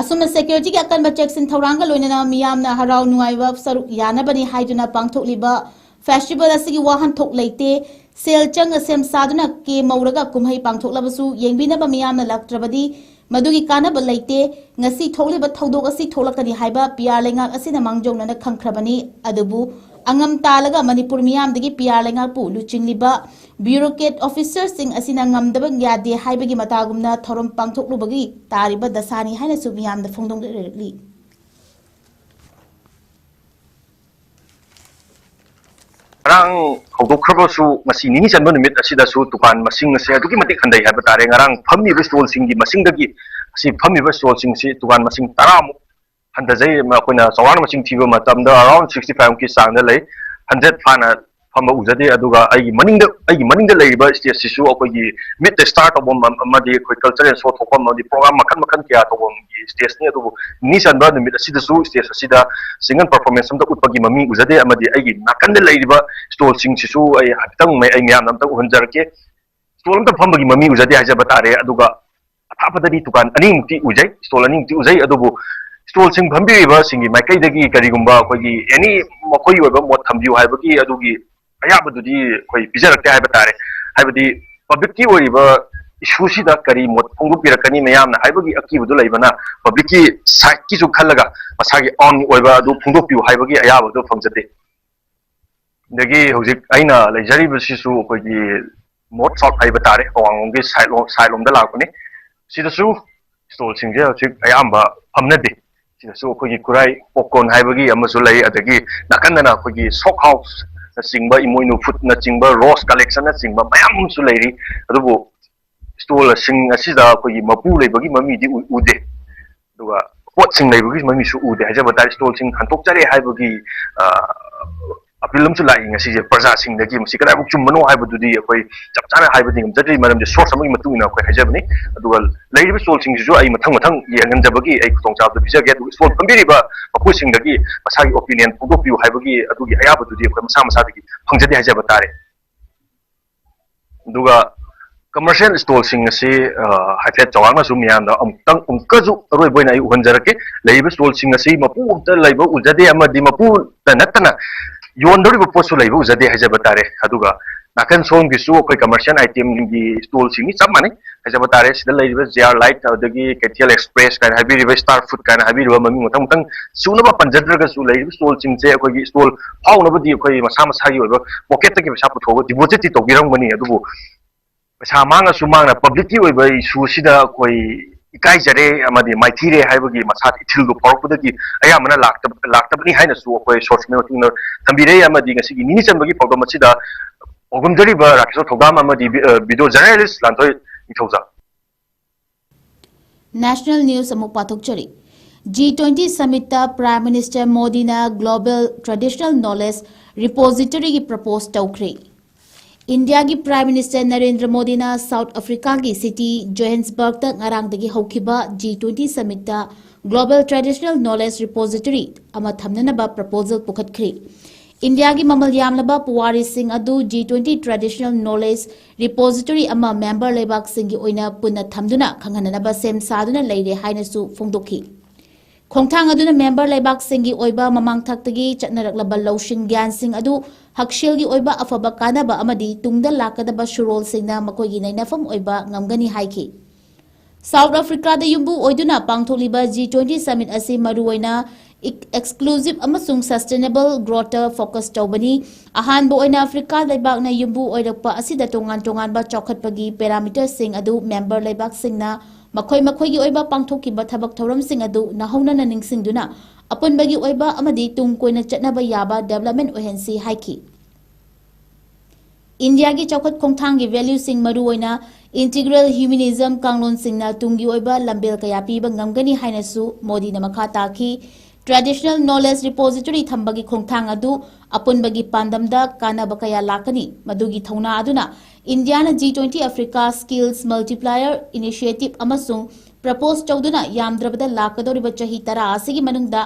ꯑꯁꯨꯝꯅ ꯁꯦꯀ꯭ꯌꯨꯔꯤꯇꯤꯒꯤ ꯑꯀꯟꯕ ꯆꯦꯛꯁꯤꯟ ꯊꯧꯔꯥꯡꯒ ꯂꯣꯏꯅꯅ ꯃꯤꯌꯥꯝꯅ ꯍꯔꯥꯎ ꯅꯨꯡꯉꯥꯏꯕ ꯁꯔꯨꯛ ꯌꯥꯅꯕꯅꯤ ꯍꯥꯏꯗꯨꯅ ꯄꯥꯡꯊꯣꯛꯂꯤꯕ ꯐꯦꯁꯇꯤꯚꯦꯜ ꯑꯁꯤꯒꯤ ꯋꯥꯍꯟꯊꯣꯛ ꯂꯩꯇꯦ꯫ ꯁꯦꯜ ꯆꯪꯅ ꯁꯦꯝ ꯁꯥꯗꯨꯅ ꯀꯦꯝ ꯍꯧꯔꯒ ꯀꯨꯝꯍꯩ ꯄꯥꯡꯊꯣꯛꯂꯕꯁꯨ ꯌꯦꯡꯕꯤꯅꯕ ꯃꯤꯌꯥꯝꯅ ꯂꯥꯛꯇ꯭ꯔꯕꯗꯤ ꯃꯗꯨꯒꯤ ꯀꯥꯟꯅꯕ ꯂꯩꯇꯦ꯫ ꯉꯁꯤ ꯊꯣꯛꯂꯤꯕ ꯊꯧꯗꯣꯛ ꯑꯁꯤ ꯊꯣꯛꯂꯛꯀꯅꯤ ꯍꯥꯏꯕ ꯄꯤ ꯑꯥꯔ ꯂꯩꯉꯥꯛ ꯑꯁꯤꯅ ꯃꯥꯡꯖꯧꯅꯅ ꯈꯪꯈ꯭ꯔꯕꯅꯤ꯫ ꯑꯗꯨꯕꯨ ꯑꯉꯝ ꯇꯥꯜꯂꯒ ꯃꯅꯤꯄꯨꯔ ꯃꯤꯌꯥꯝꯗꯒꯤ ꯄꯤ ꯑꯥꯔ ꯂꯩꯉꯥꯛꯄꯨ ꯂꯨꯆꯤꯡꯂꯤꯕ ꯕ꯭ꯌꯨꯔꯣꯀ꯭ꯔꯦꯠ ꯑꯣꯐꯤꯁꯔꯁꯤꯡ ꯑꯁꯤꯅ ꯉꯝꯗꯕ ꯌꯥꯗꯦ ꯍꯥꯏꯕꯒꯤ ꯃꯇꯥꯒꯨꯝꯅ ꯊꯧꯔꯝ ꯄꯥꯡꯊꯣꯛꯂꯨꯕꯒꯤ ꯇꯥꯔꯤꯕ ꯗꯁꯥꯅꯤ ꯍꯥꯏꯅꯁꯨ ꯃꯤꯌꯥꯝꯗ ꯐꯣꯡꯗꯣꯛꯂꯛꯂꯤ꯫ ꯉꯔꯥꯡ ꯍꯧꯗꯣꯛꯈ꯭ꯔꯕꯁꯨ ꯉꯁꯤ ꯅꯤꯅꯤ ꯆꯟꯕ ꯅꯨꯃꯤꯠ ꯑꯁꯤꯗꯁꯨ ꯗꯨꯀꯥꯟ ꯃꯁꯤꯡ ꯑꯁꯦ ꯑꯗꯨꯛꯀꯤ ꯃꯇꯤꯛ ꯍꯟꯊꯩ ꯍꯥꯏꯕ ꯇꯥꯔꯦ꯫ ꯉꯔꯥꯡ ꯐꯝꯃꯤꯕ ꯁ꯭ꯇꯣꯜꯁꯤꯡꯒꯤ ꯃꯁꯤꯡꯗꯒꯤ ꯑꯁꯤ ꯐꯝꯃꯤꯕ ꯁ꯭ꯇꯣꯜꯁꯤꯡꯁꯤ ꯗꯨꯀꯥꯟ ꯃꯁꯤꯡ ꯇꯔꯥꯃꯨꯛ ꯍꯟꯊꯖꯩ꯫ ꯑꯩꯈꯣꯏꯅ ꯆꯥꯎꯔꯥꯛꯅ ꯃꯁꯤꯡ ꯊꯤꯕ ꯃꯇꯝꯗ around sixty five ꯃꯨꯛꯀꯤ ꯆꯥꯡꯗ ꯂꯩ꯫ Hundred ꯐꯥꯅ ꯐꯝꯕ ꯎꯖꯗꯦ꯫ ꯑꯗꯨꯒ ꯑꯩꯒꯤ ꯃꯅꯤꯡꯗ ꯑꯩꯒꯤ ꯃꯅꯤꯡꯗ ꯂꯩꯔꯤꯕ ꯁ꯭ꯇꯦꯖꯁꯤꯁꯨ ꯑꯩꯈꯣꯏꯒꯤ ꯃꯤꯠ ꯁ꯭ꯇꯥꯔ ꯇꯧꯐꯝ ꯑꯃꯗꯤ ꯑꯩꯈꯣꯏ ꯀꯜꯆꯔꯦꯜ ꯁꯣ ꯊꯣꯛꯐꯝ ꯑꯃꯗꯤ ꯄ꯭ꯔꯣꯒ꯭ꯔꯥꯝ ꯃꯈꯜ ꯃꯈꯜ ꯀꯌꯥ ꯇꯧꯐꯝꯒꯤ ꯁ꯭ꯇꯦꯖꯅꯤ꯫ ꯑꯗꯨꯕꯨ ꯅꯤꯅꯤ ꯆꯟꯕ ꯅꯨꯃꯤꯠ ꯑꯁꯤꯗꯁꯨ ꯁ꯭ꯇꯦꯖ ꯑꯁꯤꯗ ꯁꯤꯡꯒꯜ ꯄꯔꯐꯣꯔꯃꯦꯟꯁ ꯑꯝꯇ ꯎꯠꯄꯒꯤ ꯃꯃꯤ ꯎꯖꯗꯦ꯫ ꯑꯃꯗꯤ ꯑꯩꯒꯤ ꯅꯥꯀꯟꯗ ꯂꯩꯔꯤꯕ ꯁ꯭ꯇꯣꯜꯁꯤꯡꯁꯤꯁꯨ ꯑꯩ ꯍꯥꯏꯐꯦꯠꯇꯪ ꯑꯩ ꯃꯌꯥꯝꯗ ꯑꯝꯇꯪ ꯎꯍꯟꯖꯔꯛꯀꯦ꯫ ꯁ꯭ꯇꯣꯜ ꯑꯝꯇ ꯐꯝꯕꯒꯤ ꯃꯃꯤ ꯎꯖꯗꯦ ꯍꯥꯏꯖꯕ ꯇꯥꯔꯦ꯫ ꯑꯗꯨꯒ ꯑꯊꯥꯞꯄꯗꯗꯤ ꯗꯨꯀꯥꯟ ꯑꯅꯤꯃꯨꯛꯇꯤ ꯎꯖꯩ, ꯁ꯭ꯇꯣꯜ ꯑꯅꯤꯃꯨꯛꯇꯤ ꯎꯖꯩ꯫ ꯑꯗꯨꯕꯨ ꯁ꯭ꯇꯣꯜꯁꯤꯡ ꯐꯝꯕꯤꯔꯤꯕꯁꯤꯡꯒꯤ ꯃꯥꯏꯀꯩꯗꯒꯤ ꯀꯔꯤꯒꯨꯝꯕ ꯑꯩꯈꯣꯏꯒꯤ ꯑꯦꯅꯤ ꯃꯈꯣꯏꯒꯤ ꯑꯣꯏꯕ ꯃꯣꯠ ꯊꯝꯕꯤꯌꯨ ꯍꯥꯏꯕꯒꯤ ꯑꯗꯨꯒꯤ ꯑꯌꯥꯕꯗꯨꯗꯤ ꯑꯩꯈꯣꯏ ꯄꯤꯖꯔꯛꯇꯦ ꯍꯥꯏꯕ ꯇꯥꯔꯦ꯫ ꯍꯥꯏꯕꯗꯤ ꯄꯕ꯭ꯂꯤꯛꯀꯤ ꯑꯣꯏꯔꯤꯕ ꯏꯁꯨꯁꯤꯗ ꯀꯔꯤ ꯃꯣꯠ ꯐꯣꯡꯗꯣꯛꯄꯤꯔꯛꯀꯅꯤ ꯃꯌꯥꯝꯅ ꯍꯥꯏꯕꯒꯤ ꯑꯀꯤꯕꯗꯨ ꯂꯩꯕꯅ ꯄꯕ꯭ꯂꯤꯛꯀꯤ ꯁꯥꯏꯠꯀꯤꯁꯨ ꯈꯜꯂꯒ ꯃꯁꯥꯒꯤ ꯑꯣꯟ ꯑꯣꯏꯕ ꯑꯗꯨ ꯐꯣꯡꯗꯣꯛꯄꯤꯌꯨ ꯍꯥꯏꯕꯒꯤ ꯑꯌꯥꯕꯗꯨ ꯐꯪꯖꯗꯦ꯫ ꯑꯗꯒꯤ ꯍꯧꯖꯤꯛ ꯑꯩꯅ ꯂꯩꯖꯔꯤꯕꯁꯤꯁꯨ ꯑꯩꯈꯣꯏꯒꯤ ꯅꯣꯔꯠ ꯁꯥꯎꯠ ꯍꯥꯏꯕ ꯇꯥꯔꯦ, ꯑꯋꯥꯡꯂꯣꯝꯒꯤ ꯁꯥꯏꯠ ꯂꯣꯝ, ꯁꯥꯏꯠ ꯂꯣꯝꯗ ꯂꯥꯛꯄꯅꯤ꯫ ꯁꯤꯗꯁꯨ ꯁ꯭ꯇꯣꯜꯁꯤꯡꯁꯦ ꯍꯧꯖꯤꯛ ꯑꯌꯥꯝꯕ ꯐꯝꯅꯗꯦ꯫ ꯁꯤꯗꯁꯨ ꯑꯩꯈꯣꯏꯒꯤ ꯈꯨꯔꯥꯏ ꯄꯣꯞꯀꯣꯔꯟ ꯍꯥꯏꯕꯒꯤ ꯑꯃꯁꯨ ꯂꯩ, ꯑꯗꯒꯤ ꯅꯥꯀꯟꯗꯅ ꯑꯩꯈꯣꯏꯒꯤ ꯁꯣꯞ ꯍꯥꯎꯁꯅꯆꯤꯡꯕ, ꯏꯃꯣꯏꯅꯨ ꯐꯨꯗꯅꯆꯤꯡꯕ, ꯔꯣꯁ ꯀꯂꯦꯛꯁꯟꯅꯆꯤꯡꯕ ꯃꯌꯥꯝ ꯑꯃꯁꯨ ꯂꯩꯔꯤ꯫ ꯑꯗꯨꯕꯨ ꯁ꯭ꯇꯣꯜꯁꯤꯡ ꯑꯁꯤꯗ ꯑꯩꯈꯣꯏꯒꯤ ꯃꯄꯨ ꯂꯩꯕꯒꯤ ꯃꯃꯤꯗꯤ ꯎ-, ꯎꯗꯦ꯫ ꯑꯗꯨꯒ ꯄꯣꯠꯁꯤꯡ ꯂꯩꯕꯒꯤ ꯃꯃꯤꯁꯨ ꯎꯗꯦ ꯍꯥꯏꯖꯕ ꯇꯥꯔꯦ꯫ ꯁ꯭ꯇꯣꯜꯁꯤꯡ ꯍꯟꯗꯣꯛꯆꯔꯦ ꯍꯥꯏꯕꯒꯤ, ꯑ, ꯑꯄꯤꯜ ꯑꯃꯁꯨ ꯂꯥꯛꯏ ꯉꯁꯤꯁꯦ ꯄ꯭ꯔꯖꯥꯁꯤꯡꯗꯒꯤ꯫ ꯃꯁꯤ ꯀꯗꯥꯏꯐꯥꯎ ꯆꯨꯝꯕꯅꯣ ꯍꯥꯏꯕꯗꯨꯗꯤ ꯑꯩꯈꯣꯏ ꯆꯞ ꯆꯥꯅ ꯍꯥꯏꯕꯗꯤ ꯉꯝꯖꯗ꯭ꯔꯤ, ꯃꯔꯝꯗꯤ ꯁꯣꯔꯁ ꯑꯃꯒꯤ ꯃꯇꯨꯡ ꯏꯟꯅ ꯑꯩꯈꯣꯏ ꯍꯥꯏꯖꯕꯅꯤ꯫ ꯑꯗꯨꯒ ꯂꯩꯔꯤꯕ ꯁ꯭ꯇꯣꯜꯁꯤꯡꯁꯤꯁꯨ ꯑꯩ ꯃꯊꯪ ꯃꯊꯪ ꯌꯦꯡꯍꯟꯖꯕꯒꯤ ꯑꯩ ꯈꯨꯗꯣꯡꯆꯥꯕꯗꯨ ꯄꯤꯖꯒꯦ꯫ ꯑꯗꯨꯒ ꯁ꯭ꯇꯣꯜ ꯐꯝꯕꯤꯔꯤꯕ ꯃꯄꯨꯁꯤꯡꯗꯒꯤ ꯃꯁꯥꯒꯤ ꯑꯣꯄꯤꯅꯤꯌꯟ ꯐꯣꯡꯗꯣꯛꯄꯤꯌꯨ ꯍꯥꯏꯕꯒꯤ ꯑꯗꯨꯒꯤ ꯑꯌꯥꯕꯗꯨꯗꯤ ꯑꯩꯈꯣꯏ ꯃꯁꯥ ꯃꯁꯥꯗꯒꯤ ꯐꯪꯖꯗꯦ ꯍꯥꯏꯖꯕ ꯇꯥꯔꯦ꯫ ꯑꯗꯨꯒ ꯀꯃꯔꯁꯤꯌꯦꯜ ꯁ꯭ꯇꯣꯜꯁꯤꯡ ꯑꯁꯤ, ꯑ, ꯍꯥꯏꯐꯦꯠ ꯆꯥꯎꯔꯥꯛꯅꯁꯨ ꯃꯤꯌꯥꯝꯗ ꯑꯃꯨꯛꯇꯪ, ꯑꯃꯨꯛꯀꯁꯨ ꯑꯔꯣꯏꯕ ꯑꯣꯏꯅ ꯑꯩ ꯎꯍꯟꯖꯔꯛꯀꯦ꯫ ꯂꯩꯔꯤꯕ ꯁ꯭ꯇꯣꯜꯁꯤꯡ ꯑꯁꯤ ꯃꯄꯨ ꯑꯝꯇ ꯂꯩꯕ ꯎꯖꯗꯦ, ꯑꯃꯗꯤ ꯃꯄꯨꯗ ꯅꯠꯇꯅ ꯌꯣꯟꯗꯧꯔꯤꯕ ꯄꯣꯠꯁꯨ ꯂꯩꯕ ꯎꯖꯗꯦ ꯍꯥꯏꯖꯕ ꯇꯥꯔꯦ꯫ ꯑꯗꯨꯒ ꯅꯥꯀꯟ ꯁꯣꯝꯒꯤꯁꯨ ꯑꯩꯈꯣꯏ ꯀꯃꯔꯁꯤꯌꯦꯜ ꯑꯥꯏꯇꯦꯝꯒꯤ ꯁ꯭ꯇꯣꯜꯁꯤꯡꯅꯤ, ꯆꯞ ꯃꯥꯟꯅꯩ ꯍꯥꯏꯖꯕ ꯇꯥꯔꯦ꯫ ꯁꯤꯗ ꯂꯩꯔꯤꯕ ꯖꯦ ꯑꯥꯔ ꯂꯥꯏꯠ, ꯑꯗꯒꯤ ꯀꯦꯊꯤꯑꯦꯜ ꯑꯦꯛꯁꯄ꯭ꯔꯦꯁ ꯀꯥꯏꯅ ꯍꯥꯏꯕꯤꯔꯤꯕ, ꯁ꯭ꯇꯥꯔ ꯐꯨꯗ ꯀꯥꯏꯅ ꯍꯥꯏꯕꯤꯔꯤꯕ, ꯃꯃꯤꯡ ꯃꯊꯪ ꯃꯊꯪ ꯁꯨꯅꯕ ꯄꯟꯖꯗ꯭ꯔꯒꯁꯨ, ꯂꯩꯔꯤꯕ ꯁ꯭ꯇꯣꯜꯁꯤꯡꯁꯦ ꯑꯩꯈꯣꯏꯒꯤ ꯁ꯭ꯇꯣꯜ ꯐꯥꯎꯅꯕꯗꯤ ꯑꯩꯈꯣꯏ ꯃꯁꯥ ꯃꯁꯥꯒꯤ ꯑꯣꯏꯕ ꯄꯣꯀꯦꯠꯇꯒꯤ ꯄꯩꯁꯥ ꯄꯨꯊꯣꯛꯑꯒ ꯗꯤꯄꯣꯖꯤꯠꯇꯤ ꯇꯧꯕꯤꯔꯝꯒꯅꯤ, ꯑꯗꯨꯕꯨ ꯄꯩꯁꯥ ꯃꯥꯡꯉꯁꯨ ꯃꯥꯡꯅ ꯄꯕ꯭ꯂꯤꯛꯀꯤ ꯑꯣꯏꯕ ꯏꯁꯨ ꯑꯁꯤꯗ ꯑꯩꯈꯣꯏ ꯏꯀꯥꯏꯖꯔꯦ ꯑꯃꯗꯤ ꯃꯥꯏꯊꯤꯔꯦ ꯍꯥꯏꯕꯒꯤ ꯃꯁꯥꯗ ꯏꯊꯤꯜꯗꯨ ꯐꯥꯎꯔꯛꯄꯗꯒꯤ ꯑꯌꯥꯝꯕꯅ ꯂꯥꯛꯇꯕ-, ꯂꯥꯛꯇꯕꯅꯤ ꯍꯥꯏꯅꯁꯨ ꯑꯩꯈꯣꯏ ꯁꯣꯔꯁ ꯃꯇꯨꯡ ꯊꯝꯕꯤꯔꯦ꯫ ꯑꯃꯗꯤ ꯉꯁꯤꯒꯤ ꯅꯤꯅꯤ ꯆꯟꯕꯒꯤ ꯄꯥꯎꯗꯝ ꯑꯁꯤꯗ ꯄꯥꯎꯗꯝꯖꯔꯤꯕ ꯔꯥꯀꯦꯁꯣꯔ ꯊꯧꯗꯥꯝ ꯑꯃꯗꯤ ꯚꯤ-, ꯑ, ꯚꯤꯗꯤꯑꯣ ꯖꯔꯅꯦꯂꯤꯁ ꯂꯥꯟꯊꯣꯏ ꯅꯤꯡꯊꯧꯖꯝ꯫ National news ꯑꯃꯨꯛ ꯄꯥꯊꯣꯛꯆꯔꯤ꯫ G twenty summitꯇ Prime Minister ꯃꯣꯗꯤꯅ Global Traditional Knowledge Repositoryꯒꯤ propose ꯇꯧꯈ꯭ꯔꯦ꯫ ꯏꯟꯗꯤꯌꯥꯒꯤ Prime Minister ꯅꯔꯦꯟꯗ꯭ꯔ ꯃꯣꯗꯤꯅ South Africaꯒꯤ city Johannesburgꯇ ꯉꯔꯥꯡꯗꯒꯤ ꯍꯧꯈꯤꯕ G twenty summitꯇ Global Traditional Knowledge Repository ꯑꯃ ꯊꯝꯅꯅꯕ proposal ꯄꯨꯈꯠꯈ꯭ꯔꯦ꯫ ꯏꯟꯗꯤꯌꯥꯒꯤ ꯃꯃꯜ ꯌꯥꯝꯂꯕ ꯄꯨꯋꯥꯔꯤꯁꯤꯡ ꯑꯗꯨ G twenty Traditional Knowledge Repository ꯑꯃ member ꯂꯩꯕꯥꯛꯁꯤꯡꯒꯤ ꯑꯣꯏꯅ ꯄꯨꯟꯅ ꯊꯝꯗꯨꯅ ꯈꯪꯍꯟꯅꯅꯕ ꯁꯦꯝ ꯁꯥꯗꯨꯅ ꯂꯩꯔꯦ ꯍꯥꯏꯅꯁꯨ ꯐꯣꯡꯗꯣꯛꯈꯤ꯫ ꯈꯣꯡꯊꯥꯡ ꯑꯗꯨꯅ member ꯂꯩꯕꯥꯛꯁꯤꯡꯒꯤ ꯑꯣꯏꯕ ꯃꯃꯥꯡ ꯊꯛꯇꯒꯤ ꯆꯠꯅꯔꯛꯂꯕ ꯂꯧꯁꯤꯡ ꯒ꯭ꯌꯥꯟꯁꯤꯡ ꯑꯗꯨ ꯍꯛꯁꯦꯜꯒꯤ ꯑꯣꯏꯕ ꯑꯐꯕ ꯀꯥꯟꯅꯕ ꯑꯃꯗꯤ ꯇꯨꯡꯗ ꯂꯥꯛꯀꯗꯕ ꯁꯨꯔꯣꯜꯁꯤꯡꯅ ꯃꯈꯣꯏꯒꯤ ꯅꯩꯅꯐꯝ ꯑꯣꯏꯕ ꯉꯝꯒꯅꯤ ꯍꯥꯏꯈꯤ꯫ South Africaꯗ ꯌꯨꯝꯕꯨ ꯑꯣꯏꯗꯨꯅ ꯄꯥꯡꯊꯣꯛꯂꯤꯕ G twenty summit ꯑꯁꯤ ꯃꯔꯨꯑꯣꯏꯅ ꯏꯛ-, exclusive ꯑꯃꯁꯨꯡ sustainable growthꯇ focus ꯇꯧꯕꯅꯤ꯫ ꯑꯍꯥꯟꯕ ꯑꯣꯏꯅ Africa ꯂꯩꯕꯥꯛꯅ ꯌꯨꯝꯕꯨ ꯑꯣꯏꯔꯛꯄ ꯑꯁꯤꯗ ꯇꯣꯉꯥꯟ ꯇꯣꯉꯥꯟꯕ ꯆꯥꯎꯈꯠꯄꯒꯤ parameterꯁꯤꯡ ꯑꯗꯨ member ꯂꯩꯕꯥꯛꯁꯤꯡꯅ ꯃꯈꯣꯏ ꯃꯈꯣꯏꯒꯤ ꯑꯣꯏꯕ ꯄꯥꯡꯊꯣꯛꯈꯤꯕ ꯊꯕꯛ ꯊꯧꯔꯝꯁꯤꯡ ꯑꯗꯨ ꯅꯧꯍꯧꯅꯅ ꯅꯤꯡꯁꯤꯡꯗꯨꯅ ꯑꯄꯨꯟꯕꯒꯤ ꯑꯣꯏꯕ ꯑꯃꯗꯤ ꯇꯨꯡ ꯀꯣꯏꯅ ꯆꯠꯅꯕ ꯌꯥꯕ development ꯑꯣꯏꯍꯟꯁꯤ ꯍꯥꯏꯈꯤ꯫ ꯏꯟꯗꯤꯌꯥꯒꯤ ꯆꯥꯎꯈꯠ ꯈꯣꯡꯊꯥꯡꯒꯤ valueꯁꯤꯡ ꯃꯔꯨꯑꯣꯏꯅ integral humanism ꯀꯥꯡꯂꯣꯟꯁꯤꯡꯅ ꯇꯨꯡꯒꯤ ꯑꯣꯏꯕ ꯂꯝꯕꯦꯜ ꯀꯌꯥ ꯄꯤꯕ ꯉꯝꯒꯅꯤ ꯍꯥꯏꯅꯁꯨ ꯃꯣꯗꯤꯅ ꯃꯈꯥ ꯇꯥꯈꯤ꯫ Traditional Knowledge Repository ꯊꯝꯕꯒꯤ ꯈꯣꯡꯊꯥꯡ ꯑꯗꯨ ꯑꯄꯨꯟꯕꯒꯤ ꯄꯥꯟꯗꯝꯗ ꯀꯥꯟꯅꯕ ꯀꯌꯥ ꯂꯥꯛꯀꯅꯤ꯫ ꯃꯗꯨꯒꯤ ꯊꯧꯅꯥ ꯑꯗꯨꯅ ꯏꯟꯗꯤꯌꯥꯅ G twenty Africa Skills Multiplier Initiative ꯑꯃꯁꯨꯡ propose ꯇꯧꯗꯨꯅ ꯌꯥꯝꯗ꯭ꯔꯕꯗ ꯂꯥꯛꯀꯗꯧꯔꯤꯕ ꯆꯍꯤ ꯇꯔꯥ ꯑꯁꯤꯒꯤ ꯃꯅꯨꯡꯗ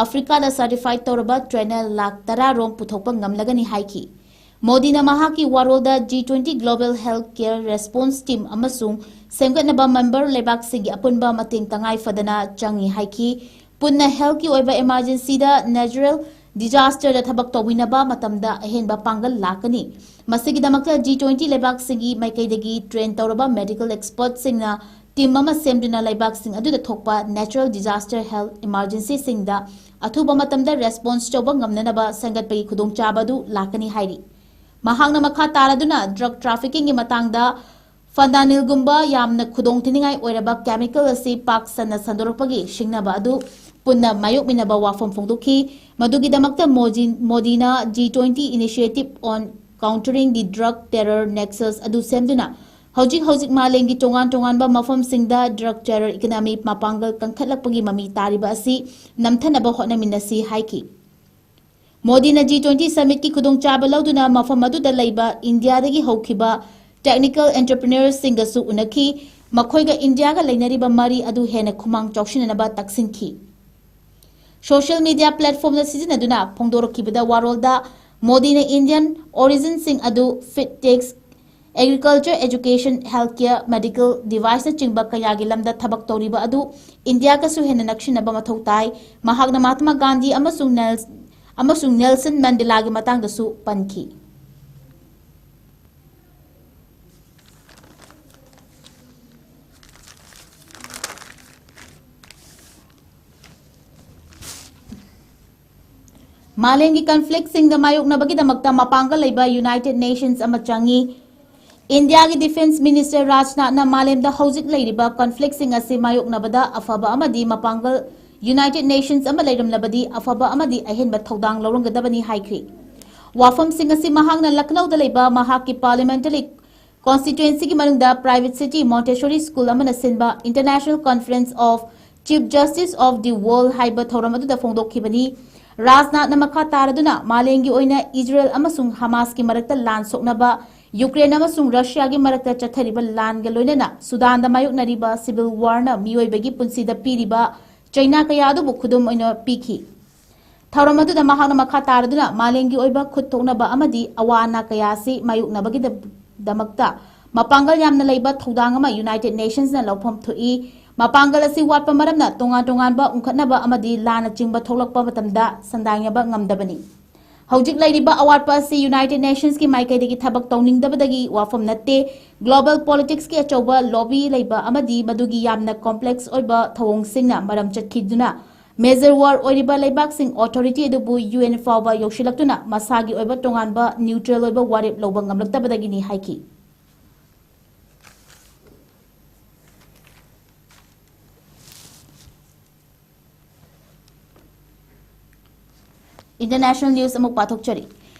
ꯑꯐ꯭ꯔꯤꯀꯥꯗ certified ꯇꯧꯔꯕ trainer ꯂꯥꯈ ꯇꯔꯥ ꯔꯣꯝ ꯄꯨꯊꯣꯛꯄ ꯉꯝꯂꯒꯅꯤ ꯍꯥꯏꯈꯤ꯫ ꯃꯣꯗꯤꯅ ꯃꯍꯥꯛꯀꯤ ꯋꯥꯔꯣꯜꯗ G twenty Global Health Care Response Team ꯑꯃꯁꯨꯡ ꯁꯦꯝꯒꯠꯅꯕ member ꯂꯩꯕꯥꯛꯁꯤꯡꯒꯤ ꯑꯄꯨꯟꯕ ꯃꯇꯦꯡ ꯇꯉꯥꯏ ꯐꯗꯅ ꯆꯪꯏ ꯍꯥꯏꯈꯤ꯫ ꯄꯨꯟꯅ healthꯀꯤ ꯑꯣꯏꯕ emergencyꯗ natural disasterꯗ ꯊꯕꯛ ꯇꯧꯃꯤꯟꯅꯕ ꯃꯇꯝꯗ ꯑꯍꯦꯟꯕ ꯄꯥꯡꯒꯜ ꯂꯥꯛꯀꯅꯤ꯫ ꯃꯁꯤꯒꯤꯗꯃꯛꯇ G twenty ꯂꯩꯕꯥꯛꯁꯤꯡꯒꯤ ꯃꯥꯏꯀꯩꯗꯒꯤ train ꯇꯧꯔꯕ medical expertꯁꯤꯡꯅ team ꯑꯃ ꯁꯦꯝꯗꯨꯅ ꯂꯩꯕꯥꯛꯁꯤꯡ ꯑꯗꯨꯗ ꯊꯣꯛꯄ natural disaster health emergencyꯁꯤꯡꯗ ꯑꯊꯨꯕ ꯃꯇꯝꯗ response ꯇꯧꯕ ꯉꯝꯅꯅꯕ ꯁꯦꯝꯒꯠꯄꯒꯤ ꯈꯨꯗꯣꯡꯆꯥꯕ ꯑꯗꯨ ꯂꯥꯛꯀꯅꯤ ꯍꯥꯏꯔꯤ꯫ ꯃꯍꯥꯛꯅ ꯃꯈꯥ ꯇꯥꯔꯗꯨꯅ drug traffickingꯒꯤ ꯃꯇꯥꯡꯗ fentanyl ꯒꯨꯝꯕ ꯌꯥꯝꯅ ꯈꯨꯗꯣꯡꯊꯤꯅꯤꯡꯉꯥꯏ ꯑꯣꯏꯔꯕ chemical ꯑꯁꯤ ꯄꯥꯛ ꯁꯟꯅ ꯁꯟꯗꯣꯔꯛꯄꯒꯤ ꯁꯤꯡꯅꯕ ꯑꯗꯨ ꯄꯨꯟꯅ ꯃꯥꯌꯣꯛꯃꯤꯟꯅꯕ ꯋꯥꯐꯝ ꯐꯣꯡꯗꯣꯛꯈꯤ꯫ ꯃꯗꯨꯒꯤꯗꯃꯛꯇ ꯃꯣꯖꯤ-, ꯃꯣꯗꯤꯅ G twenty Initiative on Countering the Drug Terror Nexus ꯑꯗꯨ ꯁꯦꯝꯗꯨꯅ ꯍꯧꯖꯤꯛ ꯍꯧꯖꯤꯛ ꯃꯥꯂꯦꯝꯒꯤ ꯇꯣꯉꯥꯟ ꯇꯣꯉꯥꯟꯕ ꯃꯐꯝꯁꯤꯡꯗ drug terror economy ꯃꯄꯥꯡꯒꯜ ꯀꯟꯈꯠꯂꯛꯄꯒꯤ ꯃꯃꯤ ꯇꯥꯔꯤꯕ ꯑꯁꯤ ꯅꯝꯊꯅꯕ ꯍꯣꯠꯅꯃꯤꯟꯅꯁꯤ ꯍꯥꯏꯈꯤ꯫ ꯃꯣꯗꯤꯅ G twenty summitꯀꯤ ꯈꯨꯗꯣꯡꯆꯥꯕ ꯂꯧꯗꯨꯅ ꯃꯐꯝ ꯑꯗꯨꯗ ꯂꯩꯕ ꯏꯟꯗꯤꯌꯥꯗꯒꯤ ꯍꯧꯈꯤꯕ technical entrepreneurꯁꯤꯡꯒꯁꯨ ꯎꯅꯈꯤ꯫ ꯃꯈꯣꯏꯒ ꯏꯟꯗꯤꯌꯥꯒ ꯂꯩꯅꯔꯤꯕ ꯃꯔꯤ ꯑꯗꯨ ꯍꯦꯟꯅ ꯈꯨꯃꯥꯡ ꯆꯥꯎꯁꯤꯟꯅꯅꯕ ꯇꯛꯁꯤꯟꯈꯤ꯫ Social media platformꯗ ꯁꯤꯖꯤꯟꯅꯗꯨꯅ ꯐꯣꯡꯗꯣꯔꯛꯈꯤꯕꯗ ꯋꯥꯔꯣꯜꯗ ꯃꯣꯗꯤꯅ Indian originꯁꯤꯡ ꯑꯗꯨ fintechs, agriculture, education, healthcare, medical deviceꯅꯆꯤꯡꯕ ꯀꯌꯥꯒꯤ ꯂꯝꯗ ꯊꯕꯛ ꯇꯧꯔꯤꯕ ꯑꯗꯨ ꯏꯟꯗꯤꯌꯥꯒꯁꯨ ꯍꯦꯟꯅ ꯅꯛꯁꯤꯟꯅꯕ ꯃꯊꯧ ꯇꯥꯏ꯫ ꯃꯍꯥꯛꯅ ꯃꯍꯥꯇꯃꯥ ꯒꯥꯟꯙꯤ ꯑꯃꯁꯨꯡ ꯅꯦꯜ-, ꯑꯃꯁꯨꯡ ꯅꯦꯜꯁꯟ ꯃꯦꯟꯗꯦꯂꯥꯒꯤ ꯃꯇꯥꯡꯗꯁꯨ ꯄꯟꯈꯤ꯫ ꯃꯥꯂꯦꯝꯒꯤ conflictꯁꯤꯡꯗ ꯃꯥꯌꯣꯛꯅꯕꯒꯤꯗꯃꯛꯇ ꯃꯄꯥꯡꯒꯜ ꯂꯩꯕ United Nations ꯑꯃ ꯆꯪꯏ꯫ ꯏꯟꯗꯤꯌꯥꯒꯤ Defence Minister ꯔꯥꯖꯅꯥꯊꯅ ꯃꯥꯂꯦꯝꯗ ꯍꯧꯖꯤꯛ ꯂꯩꯔꯤꯕ conflictꯁꯤꯡ ꯑꯁꯤ ꯃꯥꯌꯣꯛꯅꯕꯗ ꯑꯐꯕ ꯑꯃꯗꯤ ꯃꯄꯥꯡꯒꯜ United Nations ꯑꯃ ꯂꯩꯔꯝꯂꯕꯗꯤ ꯑꯐꯕ ꯑꯃꯗꯤ ꯑꯍꯦꯟꯕ ꯊꯧꯗꯥꯡ ꯂꯧꯔꯝꯒꯗꯕꯅꯤ ꯍꯥꯏꯈ꯭ꯔꯤ꯫ ꯋꯥꯐꯝꯁꯤꯡ ꯑꯁꯤ ꯃꯍꯥꯛꯅ ꯂꯈꯅꯧꯗ ꯂꯩꯕ ꯃꯍꯥꯛꯀꯤ parliamentary constituencyꯒꯤ ꯃꯅꯨꯡꯗ private city Montessori School ꯑꯃꯅ ꯁꯤꯟꯕ International Conference of Chief Justice of the World ꯍꯥꯏꯕ ꯊꯧꯔꯝ ꯑꯗꯨꯗ ꯐꯣꯡꯗꯣꯛꯈꯤꯕꯅꯤ꯫ ꯔꯥꯖꯅꯥꯊꯅ ꯃꯈꯥ ꯇꯥꯔꯗꯨꯅ ꯃꯥꯂꯦꯝꯒꯤ ꯑꯣꯏꯅ ꯏꯖꯔꯦꯜ ꯑꯃꯁꯨꯡ ꯍꯃꯥꯁꯀꯤ ꯃꯔꯛꯇ ꯂꯥꯟ ꯁꯣꯛꯅꯕ, ꯌꯨꯀ꯭ꯔꯦꯟ ꯑꯃꯁꯨꯡ ꯔꯁꯤꯌꯥꯒꯤ ꯃꯔꯛꯇ ꯆꯠꯊꯔꯤꯕ ꯂꯥꯟꯒ ꯂꯣꯏꯅꯅ ꯁꯨꯗꯥꯟꯗ ꯃꯥꯌꯣꯛꯅꯔꯤꯕ civil warꯅ ꯃꯤꯑꯣꯏꯕꯒꯤ ꯄꯨꯟꯁꯤꯗ ꯄꯤꯔꯤꯕ ꯆꯩꯅꯥ ꯀꯌꯥ ꯑꯗꯨꯕꯨ ꯈꯨꯗꯝ ꯑꯣꯏꯅ ꯄꯤꯈꯤ꯫ ꯊꯧꯔꯝ ꯑꯗꯨꯗ ꯃꯍꯥꯛꯅ ꯃꯈꯥ ꯇꯥꯔꯗꯨꯅ ꯃꯥꯂꯦꯝꯒꯤ ꯑꯣꯏꯕ ꯈꯨꯠ ꯊꯣꯛꯅꯕ ꯑꯃꯗꯤ ꯑꯋꯥ ꯑꯅꯥ ꯀꯌꯥ ꯑꯁꯤ ꯃꯥꯌꯣꯛꯅꯕꯒꯤꯗꯃꯛꯇ ꯃꯄꯥꯡꯒꯜ ꯌꯥꯝꯅ ꯂꯩꯕ ꯊꯧꯗꯥꯡ ꯑꯃ United Nationsꯅ ꯂꯧꯐꯝ ꯊꯣꯛꯏ꯫ ꯃꯄꯥꯡꯒꯜ ꯑꯁꯤ ꯋꯥꯠꯄ ꯃꯔꯝꯅ ꯇꯣꯉꯥꯟ ꯇꯣꯉꯥꯟꯕ ꯎꯪꯈꯠꯅꯕ ꯑꯃꯗꯤ ꯂꯥꯟꯅ ꯆꯤꯡꯕ ꯊꯣꯛꯂꯛꯄ ꯃꯇꯝꯗ ꯁꯟꯗꯥꯏꯅꯕ ꯉꯝꯗꯕꯅꯤ꯫ ꯍꯧꯖꯤꯛ ꯂꯩꯔꯤꯕ ꯑꯋꯥꯠꯄ ꯑꯁꯤ United Nationsꯀꯤ ꯃꯥꯏꯀꯩꯗꯒꯤ ꯊꯕꯛ ꯇꯧꯅꯤꯡꯗꯕꯗꯒꯤ ꯋꯥꯐꯝ ꯅꯠꯇꯦ꯫ Global politicsꯀꯤ ꯑꯆꯧꯕ lobby ꯂꯩꯕ ꯑꯃꯗꯤ ꯃꯗꯨꯒꯤ ꯌꯥꯝꯅ complex ꯑꯣꯏꯕ ꯊꯧꯑꯣꯡꯁꯤꯡꯅ ꯃꯔꯝ ꯆꯠꯈꯤꯗꯨꯅ major war ꯑꯣꯏꯔꯤꯕ ꯂꯩꯕꯥꯛꯁꯤꯡ authority ꯑꯗꯨꯕꯨ UN ꯐꯥꯎꯕ ꯌꯧꯁꯤꯜꯂꯛꯇꯨꯅ ꯃꯁꯥꯒꯤ ꯑꯣꯏꯕ ꯇꯣꯉꯥꯟꯕ neutral ꯑꯣꯏꯕ ꯋꯥꯔꯦꯞ ꯂꯧꯕ ꯉꯝꯂꯛꯇꯕꯗꯒꯤꯅꯤ ꯍꯥꯏꯈꯤ꯫ International news ꯑꯃꯨꯛ ꯄꯥꯊꯣꯛꯆꯔꯤ꯫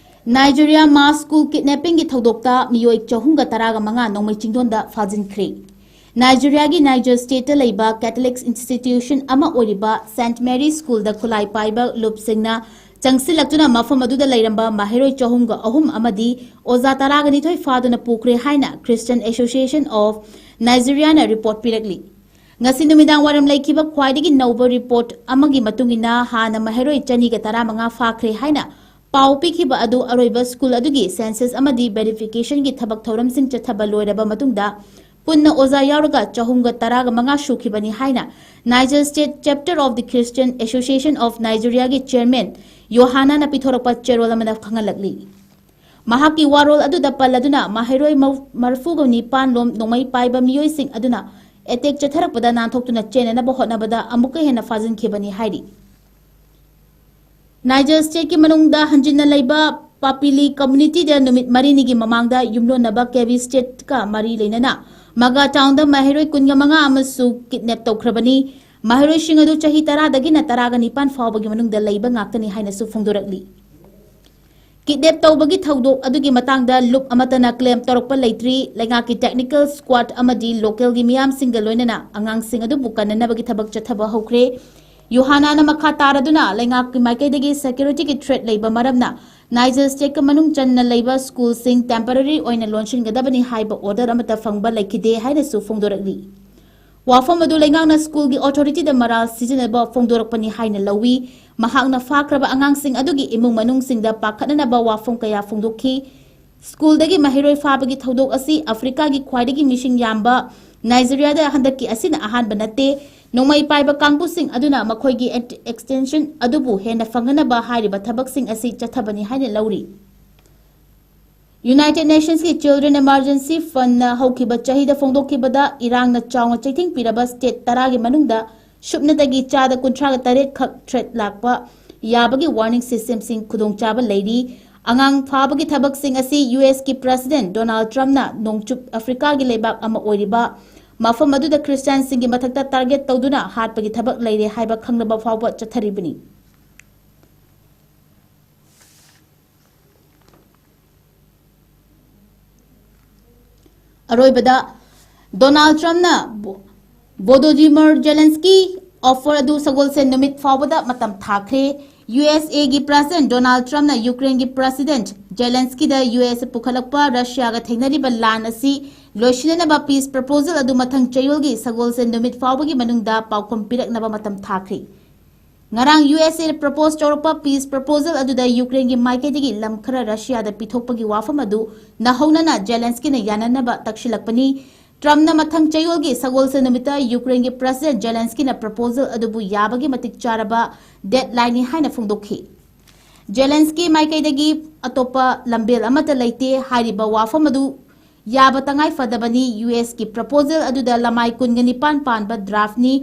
Nigeria mass school kidnappingꯒꯤ ꯊꯧꯗꯣꯛꯇ ꯃꯤꯑꯣꯏ ꯆꯍꯨꯝꯒ ꯇꯔꯥꯒ ꯃꯉꯥ ꯅꯣꯡꯃꯩ ꯆꯤꯡꯗꯣꯟꯗ ꯐꯥꯖꯤꯟꯈ꯭ꯔꯦ꯫ Nigeriaꯒꯤ Niger stateꯇ ꯂꯩꯕ Catholic institution ꯑꯃ ꯑꯣꯏꯔꯤꯕ Saint Mary Schoolꯗ ꯈꯨꯠꯂꯥꯏ ꯄꯥꯏꯕ ꯂꯨꯞꯁꯤꯡꯅ ꯆꯪꯁꯤꯜꯂꯛꯇꯨꯅ ꯃꯐꯝ ꯑꯗꯨꯗ ꯂꯩꯔꯝꯕ ꯃꯍꯩꯔꯣꯏ ꯆꯍꯨꯝꯒ ꯑꯍꯨꯝ ꯑꯃꯗꯤ ꯑꯣꯖꯥ ꯇꯔꯥꯒ ꯅꯤꯊꯣꯏ ꯐꯥꯗꯨꯅ ꯄꯨꯈ꯭ꯔꯦ ꯍꯥꯏꯅ Christian Association of Nigeriaꯅ report ꯄꯤꯔꯛꯂꯤ꯫ ꯉꯁꯤ ꯅꯨꯃꯤꯗꯥꯡ ꯋꯥꯏꯔꯝ ꯂꯩꯈꯤꯕ ꯈ꯭ꯋꯥꯏꯗꯒꯤ ꯅꯧꯕ report ꯑꯃꯒꯤ ꯃꯇꯨꯡ ꯏꯟꯅ, ꯍꯥꯟꯅ ꯃꯍꯩꯔꯣꯏ ꯆꯅꯤꯒ ꯇꯔꯥꯃꯉꯥ ꯐꯥꯈ꯭ꯔꯦ ꯍꯥꯏꯅ ꯄꯥꯎ ꯄꯤꯈꯤꯕ ꯑꯗꯨ ꯑꯔꯣꯏꯕ school ꯑꯗꯨꯒꯤ census ꯑꯃꯗꯤ verificationꯒꯤ ꯊꯕꯛ ꯊꯧꯔꯝꯁꯤꯡ ꯆꯠꯊꯕ ꯂꯣꯏꯔꯕ ꯃꯇꯨꯡꯗ ꯄꯨꯟꯅ ꯑꯣꯖꯥ ꯌꯥꯎꯔꯒ ꯆꯍꯨꯝꯒ ꯇꯔꯥꯒ ꯃꯉꯥ ꯁꯨꯈꯤꯕꯅꯤ ꯍꯥꯏꯅ Niger State Chapter of the Christian Association of Nigeriaꯒꯤ chairman ꯌꯣꯍꯥꯅꯥꯅ ꯄꯤꯊꯣꯔꯛꯄ ꯆꯦꯔꯣꯜ ꯑꯃꯅ ꯈꯪꯍꯜꯂꯛꯂꯤ꯫ ꯃꯍꯥꯛꯀꯤ ꯋꯥꯔꯣꯜ ꯑꯗꯨꯗ ꯄꯜꯂꯗꯨꯅ, ꯃꯍꯩꯔꯣꯏ ꯃꯧ-, ꯃꯔꯤꯐꯨꯒ ꯅꯤꯄꯥꯟ ꯂꯣꯝ ꯅꯣꯡꯃꯩ ꯄꯥꯏꯕ ꯃꯤꯑꯣꯏꯁꯤꯡ ꯑꯗꯨꯅ attack ꯆꯠꯊꯔꯛꯄꯗ ꯅꯥꯟꯊꯣꯛꯇꯨꯅ ꯆꯦꯟꯅꯅꯕ ꯍꯣꯠꯅꯕꯗ ꯑꯃꯨꯛꯀ ꯍꯦꯟꯅ ꯐꯥꯖꯤꯟꯈꯤꯕꯅꯤ ꯍꯥꯏꯔꯤ꯫ Niger stateꯀꯤ ꯃꯅꯨꯡꯗ ꯍꯟꯖꯤꯟꯅ ꯂꯩꯕ ꯄꯥꯄꯤꯂꯤ communityꯗ ꯅꯨꯃꯤꯠ ꯃꯔꯤꯅꯤꯒꯤ ꯃꯃꯥꯡꯗ ꯌꯨꯝꯂꯣꯟꯅꯕ Kebbi stateꯀ ꯃꯔꯤ ꯂꯩꯅꯅ Maga townꯗ ꯃꯍꯩꯔꯣꯏ ꯀꯨꯟꯒ ꯃꯉꯥ ꯑꯃꯁꯨ kidnap ꯇꯧꯈ꯭ꯔꯕꯅꯤ꯫ ꯃꯍꯩꯔꯣꯏꯁꯤꯡ ꯑꯗꯨ ꯆꯍꯤ ꯇꯔꯥꯗꯒꯤꯅ ꯇꯔꯥꯒ ꯅꯤꯄꯥꯟ ꯐꯥꯎꯕꯒꯤ ꯃꯅꯨꯡꯗ ꯂꯩꯕ ꯉꯥꯛꯇꯅꯤ ꯍꯥꯏꯅꯁꯨ ꯐꯣꯡꯗꯣꯔꯛꯂꯤ꯫ ꯀꯤꯗꯅꯦꯞ ꯇꯧꯕꯒꯤ ꯊꯧꯗꯣꯛ ꯑꯗꯨꯒꯤ ꯃꯇꯥꯡꯗ ꯂꯨꯞ ꯑꯃꯠꯇꯅ ꯀ꯭ꯂꯦꯝ ꯇꯧꯔꯛꯄ ꯂꯩꯇ꯭ꯔꯤ꯫ ꯂꯩꯉꯥꯛꯀꯤ ꯇꯦꯛꯅꯤꯀꯦꯜ ꯁ꯭ꯀ꯭ꯋꯥꯗ ꯑꯃꯗꯤ ꯂꯣꯀꯦꯜꯒꯤ ꯃꯤꯌꯥꯝꯁꯤꯡꯒ ꯂꯣꯏꯅꯅ ꯑꯉꯥꯡꯁꯤꯡ ꯑꯗꯨꯕꯨ ꯀꯟꯅꯅꯕꯒꯤ ꯊꯕꯛ ꯆꯠꯊꯕ ꯍꯧꯈ꯭ꯔꯦ꯫ ꯌꯣꯍꯥꯅꯥꯅ ꯃꯈꯥ ꯇꯥꯔꯗꯨꯅ ꯂꯩꯉꯥꯛꯀꯤ ꯃꯥꯏꯀꯩꯗꯒꯤ ꯁꯦꯀ꯭ꯌꯨꯔꯤꯇꯤꯒꯤ ꯊ꯭ꯔꯦꯠ ꯂꯩꯕ ꯃꯔꯝꯅ ꯅꯥꯏꯖꯔ ꯁ꯭ꯇꯦꯠꯀ ꯃꯅꯨꯡ ꯆꯟꯅ ꯂꯩꯕ ꯁ꯭ꯀꯨꯜꯁꯤꯡ ꯇꯦꯝꯄꯔꯔꯤ ꯑꯣꯏꯅ ꯂꯣꯟꯁꯤꯟꯒꯗꯕꯅꯤ ꯍꯥꯏꯕ ꯑꯣꯔꯗꯔ ꯑꯃꯠꯇ ꯐꯪꯕ ꯂꯩꯈꯤꯗꯦ ꯍꯥꯏꯅꯁꯨ ꯐꯣꯡꯗꯣꯔꯛꯂꯤ꯫ ꯋꯥꯐꯝ ꯑꯗꯨ ꯂꯩꯉꯥꯛꯅ ꯁ꯭ꯀꯨꯜꯒꯤ ꯑꯣꯊꯣꯔꯤꯇꯤꯗ ꯃꯔꯥꯜ ꯁꯤꯖꯤꯟꯅꯕ ꯐꯣꯡꯗꯣꯔꯛꯄꯅꯤ ꯍꯥꯏꯅ ꯂꯧꯏ꯫ ꯃꯍꯥꯛꯅ ꯐꯥꯈ꯭ꯔꯕ ꯑꯉꯥꯡꯁꯤꯡ ꯑꯗꯨꯒꯤ ꯏꯃꯨꯡ ꯃꯅꯨꯡꯁꯤꯡꯗ ꯄꯥꯈꯠꯅꯅꯕ ꯋꯥꯐꯝ ꯀꯌꯥ ꯐꯣꯡꯗꯣꯛꯈꯤ꯫ ꯁ꯭ꯀꯨꯜꯗꯒꯤ ꯃꯍꯩꯔꯣꯏ ꯐꯥꯕꯒꯤ ꯊꯧꯗꯣꯛ ꯑꯁꯤ ꯑꯐ꯭ꯔꯤꯀꯥꯒꯤ ꯈ꯭ꯋꯥꯏꯗꯒꯤ ꯃꯤꯁꯤꯡ ꯌꯥꯝꯕ ꯅꯥꯏꯖꯦꯔꯤꯌꯥꯗ ꯍꯟꯗꯛꯀꯤ ꯑꯁꯤꯅ ꯑꯍꯥꯟꯕ ꯅꯠꯇꯦ꯫ ꯅꯣꯡꯃꯩ ꯄꯥꯏꯕ ꯀꯥꯡꯕꯨꯁꯤꯡ ꯑꯗꯨꯅ ꯃꯈꯣꯏꯒꯤ ꯑꯦꯛꯁꯇꯦꯟꯁꯟ ꯑꯗꯨꯕꯨ ꯍꯦꯟꯅ ꯐꯪꯅꯅꯕ ꯍꯥꯏꯔꯤꯕ ꯊꯕꯛꯁꯤꯡ ꯑꯁꯤ ꯆꯠꯊꯕꯅꯤ ꯍꯥꯏꯅ ꯂꯧꯔꯤ꯫ ꯌꯨꯅꯥꯏꯇꯦꯗ ꯅꯦꯁꯟꯁꯀꯤ ꯆꯤꯜꯗ꯭ꯔꯦꯟ ꯏꯃꯥꯔꯖꯦꯟꯁꯤ ꯐꯟꯅ ꯍꯧꯈꯤꯕ ꯆꯍꯤꯗ ꯐꯣꯡꯗꯣꯛꯈꯤꯕꯗ, ꯏꯔꯥꯡꯅ ꯆꯥꯎꯅ ꯆꯩꯊꯤꯡ ꯄꯤꯔꯕ ꯁ꯭ꯇꯦꯠ ꯇꯔꯥꯒꯤ ꯃꯅꯨꯡꯗ ꯁꯨꯞꯅꯇꯒꯤ ꯆꯥꯗ ꯀꯨꯟꯊ꯭ꯔꯥꯒ ꯇꯔꯦꯠ ꯈꯛ ꯊ꯭ꯔꯦꯠ ꯂꯥꯛꯄ ꯌꯥꯕꯒꯤ ꯋꯥꯔꯅꯤꯡ ꯁꯤꯁꯇꯦꯝꯁꯤꯡ ꯈꯨꯗꯣꯡꯆꯥꯕ ꯂꯩꯔꯤ꯫ ꯑꯉꯥꯡ ꯐꯥꯕꯒꯤ ꯊꯕꯛꯁꯤꯡ ꯑꯁꯤ ꯌꯨ ꯑꯦꯁꯀꯤ ꯄ꯭ꯔꯦꯁꯤꯗꯦꯟꯠ ꯗꯣꯅꯥꯜꯗ ꯇ꯭ꯔꯝꯞꯅ ꯅꯣꯡꯆꯨꯞ ꯑꯐ꯭ꯔꯤꯀꯥꯒꯤ ꯂꯩꯕꯥꯛ ꯑꯃ ꯑꯣꯏꯔꯤꯕ ꯃꯐꯝ ꯑꯗꯨꯗ ꯈ꯭ꯔꯤꯁꯇꯤꯌꯥꯟꯁꯤꯡꯒꯤ ꯃꯊꯛꯇ ꯇꯥꯔꯒꯦꯠ ꯇꯧꯗꯨꯅ ꯍꯥꯠꯄꯒꯤ ꯊꯕꯛ ꯂꯩꯔꯦ ꯍꯥꯏꯕ ꯈꯪꯂꯕ ꯐꯥꯎꯕ ꯆꯠꯊꯔꯤꯕꯅꯤ꯫ ꯑꯔꯣꯏꯕꯗ, ꯗꯣꯅꯥꯜꯗ ꯇ꯭ꯔꯝꯞꯅ ꯕꯣ-, ꯕꯣꯗꯣꯗꯤꯃꯔ ꯖꯦꯂꯦꯟꯁꯀꯤ ꯑꯣꯐꯔ ꯑꯗꯨ ꯁꯒꯣꯜꯁꯦꯟ ꯅꯨꯃꯤꯠ ꯐꯥꯎꯕꯗ ꯃꯇꯝ ꯊꯥꯈ꯭ꯔꯦ꯫ ꯌꯨ ꯑꯦꯁ ꯑꯦꯒꯤ ꯄ꯭ꯔꯦꯁꯤꯗꯦꯟꯠ ꯗꯣꯅꯥꯜꯗ ꯇ꯭ꯔꯝꯞꯅ ꯌꯨꯀ꯭ꯔꯦꯟꯒꯤ ꯄ꯭ꯔꯦꯁꯤꯗꯦꯟꯠ ꯖꯦꯂꯦꯟꯁꯀꯤꯗ ꯌꯨ ꯑꯦꯁ ꯄꯨꯈꯠꯂꯛꯄ ꯔꯁꯤꯌꯥꯒ ꯊꯦꯡꯅꯔꯤꯕ ꯂꯥꯟ ꯑꯁꯤ ꯂꯣꯏꯁꯤꯟꯅꯅꯕ ꯄꯤꯁ ꯄ꯭ꯔꯄꯣꯖꯦꯜ ꯑꯗꯨ ꯃꯊꯪ ꯆꯌꯣꯜꯒꯤ ꯁꯒꯣꯜꯁꯦꯟ ꯅꯨꯃꯤꯠ ꯐꯥꯎꯕꯒꯤ ꯃꯅꯨꯡꯗ ꯄꯥꯎꯈꯨꯝ ꯄꯤꯔꯛꯅꯕ ꯃꯇꯝ ꯊꯥꯈ꯭ꯔꯦ꯫ ꯉꯔꯥꯡ ꯌꯨ ꯑꯦꯁ ꯑꯦꯅ ꯄ꯭ꯔꯄꯣꯖ ꯇꯧꯔꯛꯄ ꯄꯤꯁ ꯄ꯭ꯔꯄꯣꯖꯦꯜ ꯑꯗꯨꯗ ꯌꯨꯀ꯭ꯔꯦꯟꯒꯤ ꯃꯥꯏꯀꯩꯗꯒꯤ ꯂꯝ ꯈꯔ ꯔꯁꯤꯌꯥꯗ ꯄꯤꯊꯣꯛꯄꯒꯤ ꯋꯥꯐꯝ ꯑꯗꯨ ꯅꯧꯍꯧꯅꯅ ꯖꯦꯂꯦꯟꯁꯀꯤꯅ ꯌꯥꯅꯅꯕ ꯇꯛꯁꯤꯜꯂꯛꯄꯅꯤ꯫ ꯇ꯭ꯔꯝꯞꯅ ꯃꯊꯪ ꯆꯌꯣꯜꯒꯤ ꯁꯒꯣꯜꯁꯦꯟ ꯅꯨꯃꯤꯠꯇ ꯌꯨꯀ꯭ꯔꯦꯟꯒꯤ ꯄ꯭ꯔꯦꯁꯤꯗꯦꯟꯠ ꯖꯦꯂꯦꯟꯁꯀꯤꯅ ꯄ꯭ꯔꯄꯣꯖꯦꯜ ꯑꯗꯨꯕꯨ ꯌꯥꯕꯒꯤ ꯃꯇꯤꯛ ꯆꯥꯔꯕ ꯗꯦꯗꯂꯥꯏꯟꯅꯤ ꯍꯥꯏꯅ ꯐꯣꯡꯗꯣꯛꯈꯤ꯫ ꯖꯦꯂꯦꯟꯁꯀꯤ ꯃꯥꯏꯀꯩꯗꯒꯤ ꯑꯇꯣꯞꯄ ꯂꯝꯕꯦꯜ ꯑꯃꯠꯇ ꯂꯩꯇꯦ ꯍꯥꯏꯔꯤꯕ ꯋꯥꯐꯝ ꯑꯗꯨ ꯌꯥꯕ ꯇꯉꯥꯏ ꯐꯗꯕꯅꯤ꯫ ꯌꯨ ꯑꯦꯁꯀꯤ ꯄ꯭ꯔꯄꯣꯖꯦꯜ ꯑꯗꯨꯗ ꯂꯃꯥꯏ ꯀꯨꯟꯒ ꯅꯤꯄꯥꯟ ꯄꯥꯟꯕ ꯗ꯭ꯔꯥꯐꯅꯤ꯫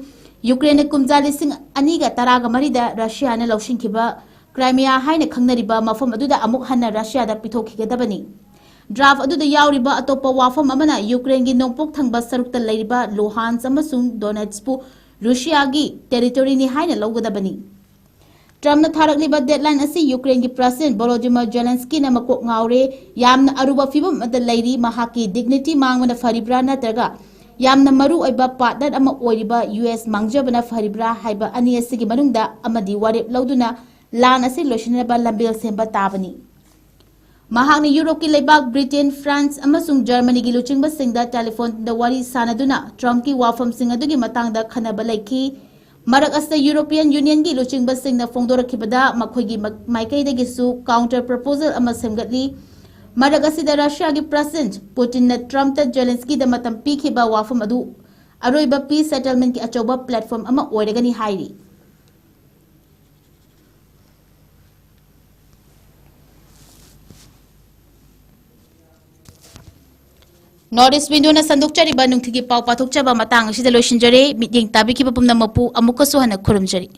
ꯌꯨꯀ꯭ꯔꯦꯟꯅ ꯀꯨꯝꯖꯥ ꯂꯤꯁꯤꯡ ꯑꯅꯤꯒ ꯇꯔꯥꯒ ꯃꯔꯤꯗ ꯔꯁꯤꯌꯥꯅ ꯂꯧꯁꯤꯟꯈꯤꯕ ꯀ꯭ꯔꯥꯏꯃꯤꯌꯥ ꯍꯥꯏꯅ ꯈꯪꯅꯔꯤꯕ ꯃꯐꯝ ꯑꯗꯨꯗ ꯑꯃꯨꯛ ꯍꯟꯅ ꯔꯁꯤꯌꯥꯗ ꯄꯤꯊꯣꯛꯈꯤꯒꯗꯕꯅꯤ꯫ ꯗ꯭ꯔꯥꯐ ꯑꯗꯨꯗ ꯌꯥꯎꯔꯤꯕ ꯑꯇꯣꯞꯄ ꯋꯥꯐꯝ ꯑꯃꯅ ꯌꯨꯀ꯭ꯔꯦꯟꯒꯤ ꯅꯣꯡꯄꯣꯛ ꯊꯪꯕ ꯁꯔꯨꯛꯇ ꯂꯩꯔꯤꯕ ꯂꯨꯍꯥꯟꯁ ꯑꯃꯁꯨꯡ ꯗꯣꯅꯦꯠꯁꯄꯨ ꯔꯨꯁꯤꯌꯥꯒꯤ ꯇꯦꯔꯤꯇꯣꯔꯤꯅꯤ ꯍꯥꯏꯅ ꯂꯧꯒꯗꯕꯅꯤ꯫ ꯇ꯭ꯔꯝꯞꯅ ꯊꯥꯔꯛꯂꯤꯕ deadline ꯑꯁꯤ ꯌꯨꯀ꯭ꯔꯦꯟꯒꯤ president ꯚꯣꯂꯣꯗꯤꯃꯤꯔ ꯖꯦꯂꯦꯟꯁꯀꯤꯅ ꯃꯀꯣꯛ ꯉꯥꯎꯔꯦ, ꯌꯥꯝꯅ ꯑꯔꯨꯕ ꯐꯤꯕꯝ ꯑꯃꯗ ꯂꯩꯔꯤ, ꯃꯍꯥꯛꯀꯤ dignity ꯃꯥꯡꯕꯅ ꯐꯔꯤꯕ꯭ꯔꯥ ꯅꯠꯇ꯭ꯔꯒ ꯌꯥꯝꯅ ꯃꯔꯨ ꯑꯣꯏꯕ partner ꯑꯃ ꯑꯣꯏꯔꯤꯕ ꯌꯨ ꯑꯦꯁ ꯃꯥꯡꯖꯕꯅ ꯐꯔꯤꯕ꯭ꯔꯥ ꯍꯥꯏꯕ ꯑꯅꯤ ꯑꯁꯤꯒꯤ ꯃꯅꯨꯡꯗ ꯑꯃꯗꯤ ꯋꯥꯔꯦꯞ ꯂꯧꯗꯨꯅ ꯂꯥꯟ ꯑꯁꯤ ꯂꯣꯏꯁꯤꯟꯅꯕ ꯂꯝꯕꯦꯜ ꯁꯦꯝꯕ ꯇꯥꯕꯅꯤ꯫ ꯃꯍꯥꯛꯅ ꯌꯨꯔꯣꯞꯀꯤ ꯂꯩꯕꯥꯛ ꯕ꯭ꯔꯤꯇꯦꯟ, ꯐ꯭ꯔꯥꯟꯁ ꯑꯃꯁꯨꯡ ꯖꯔꯃꯅꯤꯒꯤ ꯂꯨꯆꯤꯡꯕꯁꯤꯡꯗ ꯇꯦꯂꯤꯐꯣꯟꯗ ꯋꯥꯔꯤ ꯁꯥꯅꯗꯨꯅ ꯇ꯭ꯔꯝꯞꯀꯤ ꯋꯥꯐꯝꯁꯤꯡ ꯑꯗꯨꯒꯤ ꯃꯇꯥꯡꯗ ꯈꯟꯅꯕ ꯂꯩꯈꯤ꯫ ꯃꯔꯛ ꯑꯁꯤꯗ ꯌꯨꯔꯣꯄꯤꯌꯟ ꯌꯨꯅꯤꯌꯟꯒꯤ ꯂꯨꯆꯤꯡꯕꯁꯤꯡꯅ ꯐꯣꯡꯗꯣꯔꯛꯈꯤꯕꯗ ꯃꯈꯣꯏꯒꯤ ꯃ-, ꯃꯥꯏꯀꯩꯗꯒꯤꯁꯨ counter proposal ꯑꯃ ꯁꯦꯝꯒꯠꯂꯤ꯫ ꯃꯔꯛ ꯑꯁꯤꯗ ꯔꯁꯤꯌꯥꯒꯤ president ꯄꯨꯇꯤꯟꯅ ꯇ꯭ꯔꯝꯞꯇ ꯖꯦꯂꯦꯟꯁꯀꯤꯗ ꯃꯇꯝ ꯄꯤꯈꯤꯕ ꯋꯥꯐꯝ ꯑꯗꯨ ꯑꯔꯣꯏꯕ peace settlementꯀꯤ ꯑꯆꯧꯕ platform ꯑꯃ ꯑꯣꯏꯔꯒꯅꯤ ꯍꯥꯏꯔꯤ꯫ North East Windowꯅ ꯁꯟꯗꯣꯛꯆꯔꯤꯕ ꯅꯨꯡꯊꯤꯜꯒꯤ ꯄꯥꯎ ꯄꯥꯊꯣꯛꯆꯕ ꯃꯇꯥꯡ ꯑꯁꯤꯗ ꯂꯣꯏꯁꯤꯟꯖꯔꯦ꯫ ꯃꯤꯠꯌꯦꯡ ꯇꯥꯕꯤꯈꯤꯕ ꯄꯨꯝꯅꯃꯛꯄꯨ ꯑꯃꯨꯛꯀꯁꯨ ꯍꯟꯅ ꯈꯨꯔꯨꯝꯖꯔꯤ꯫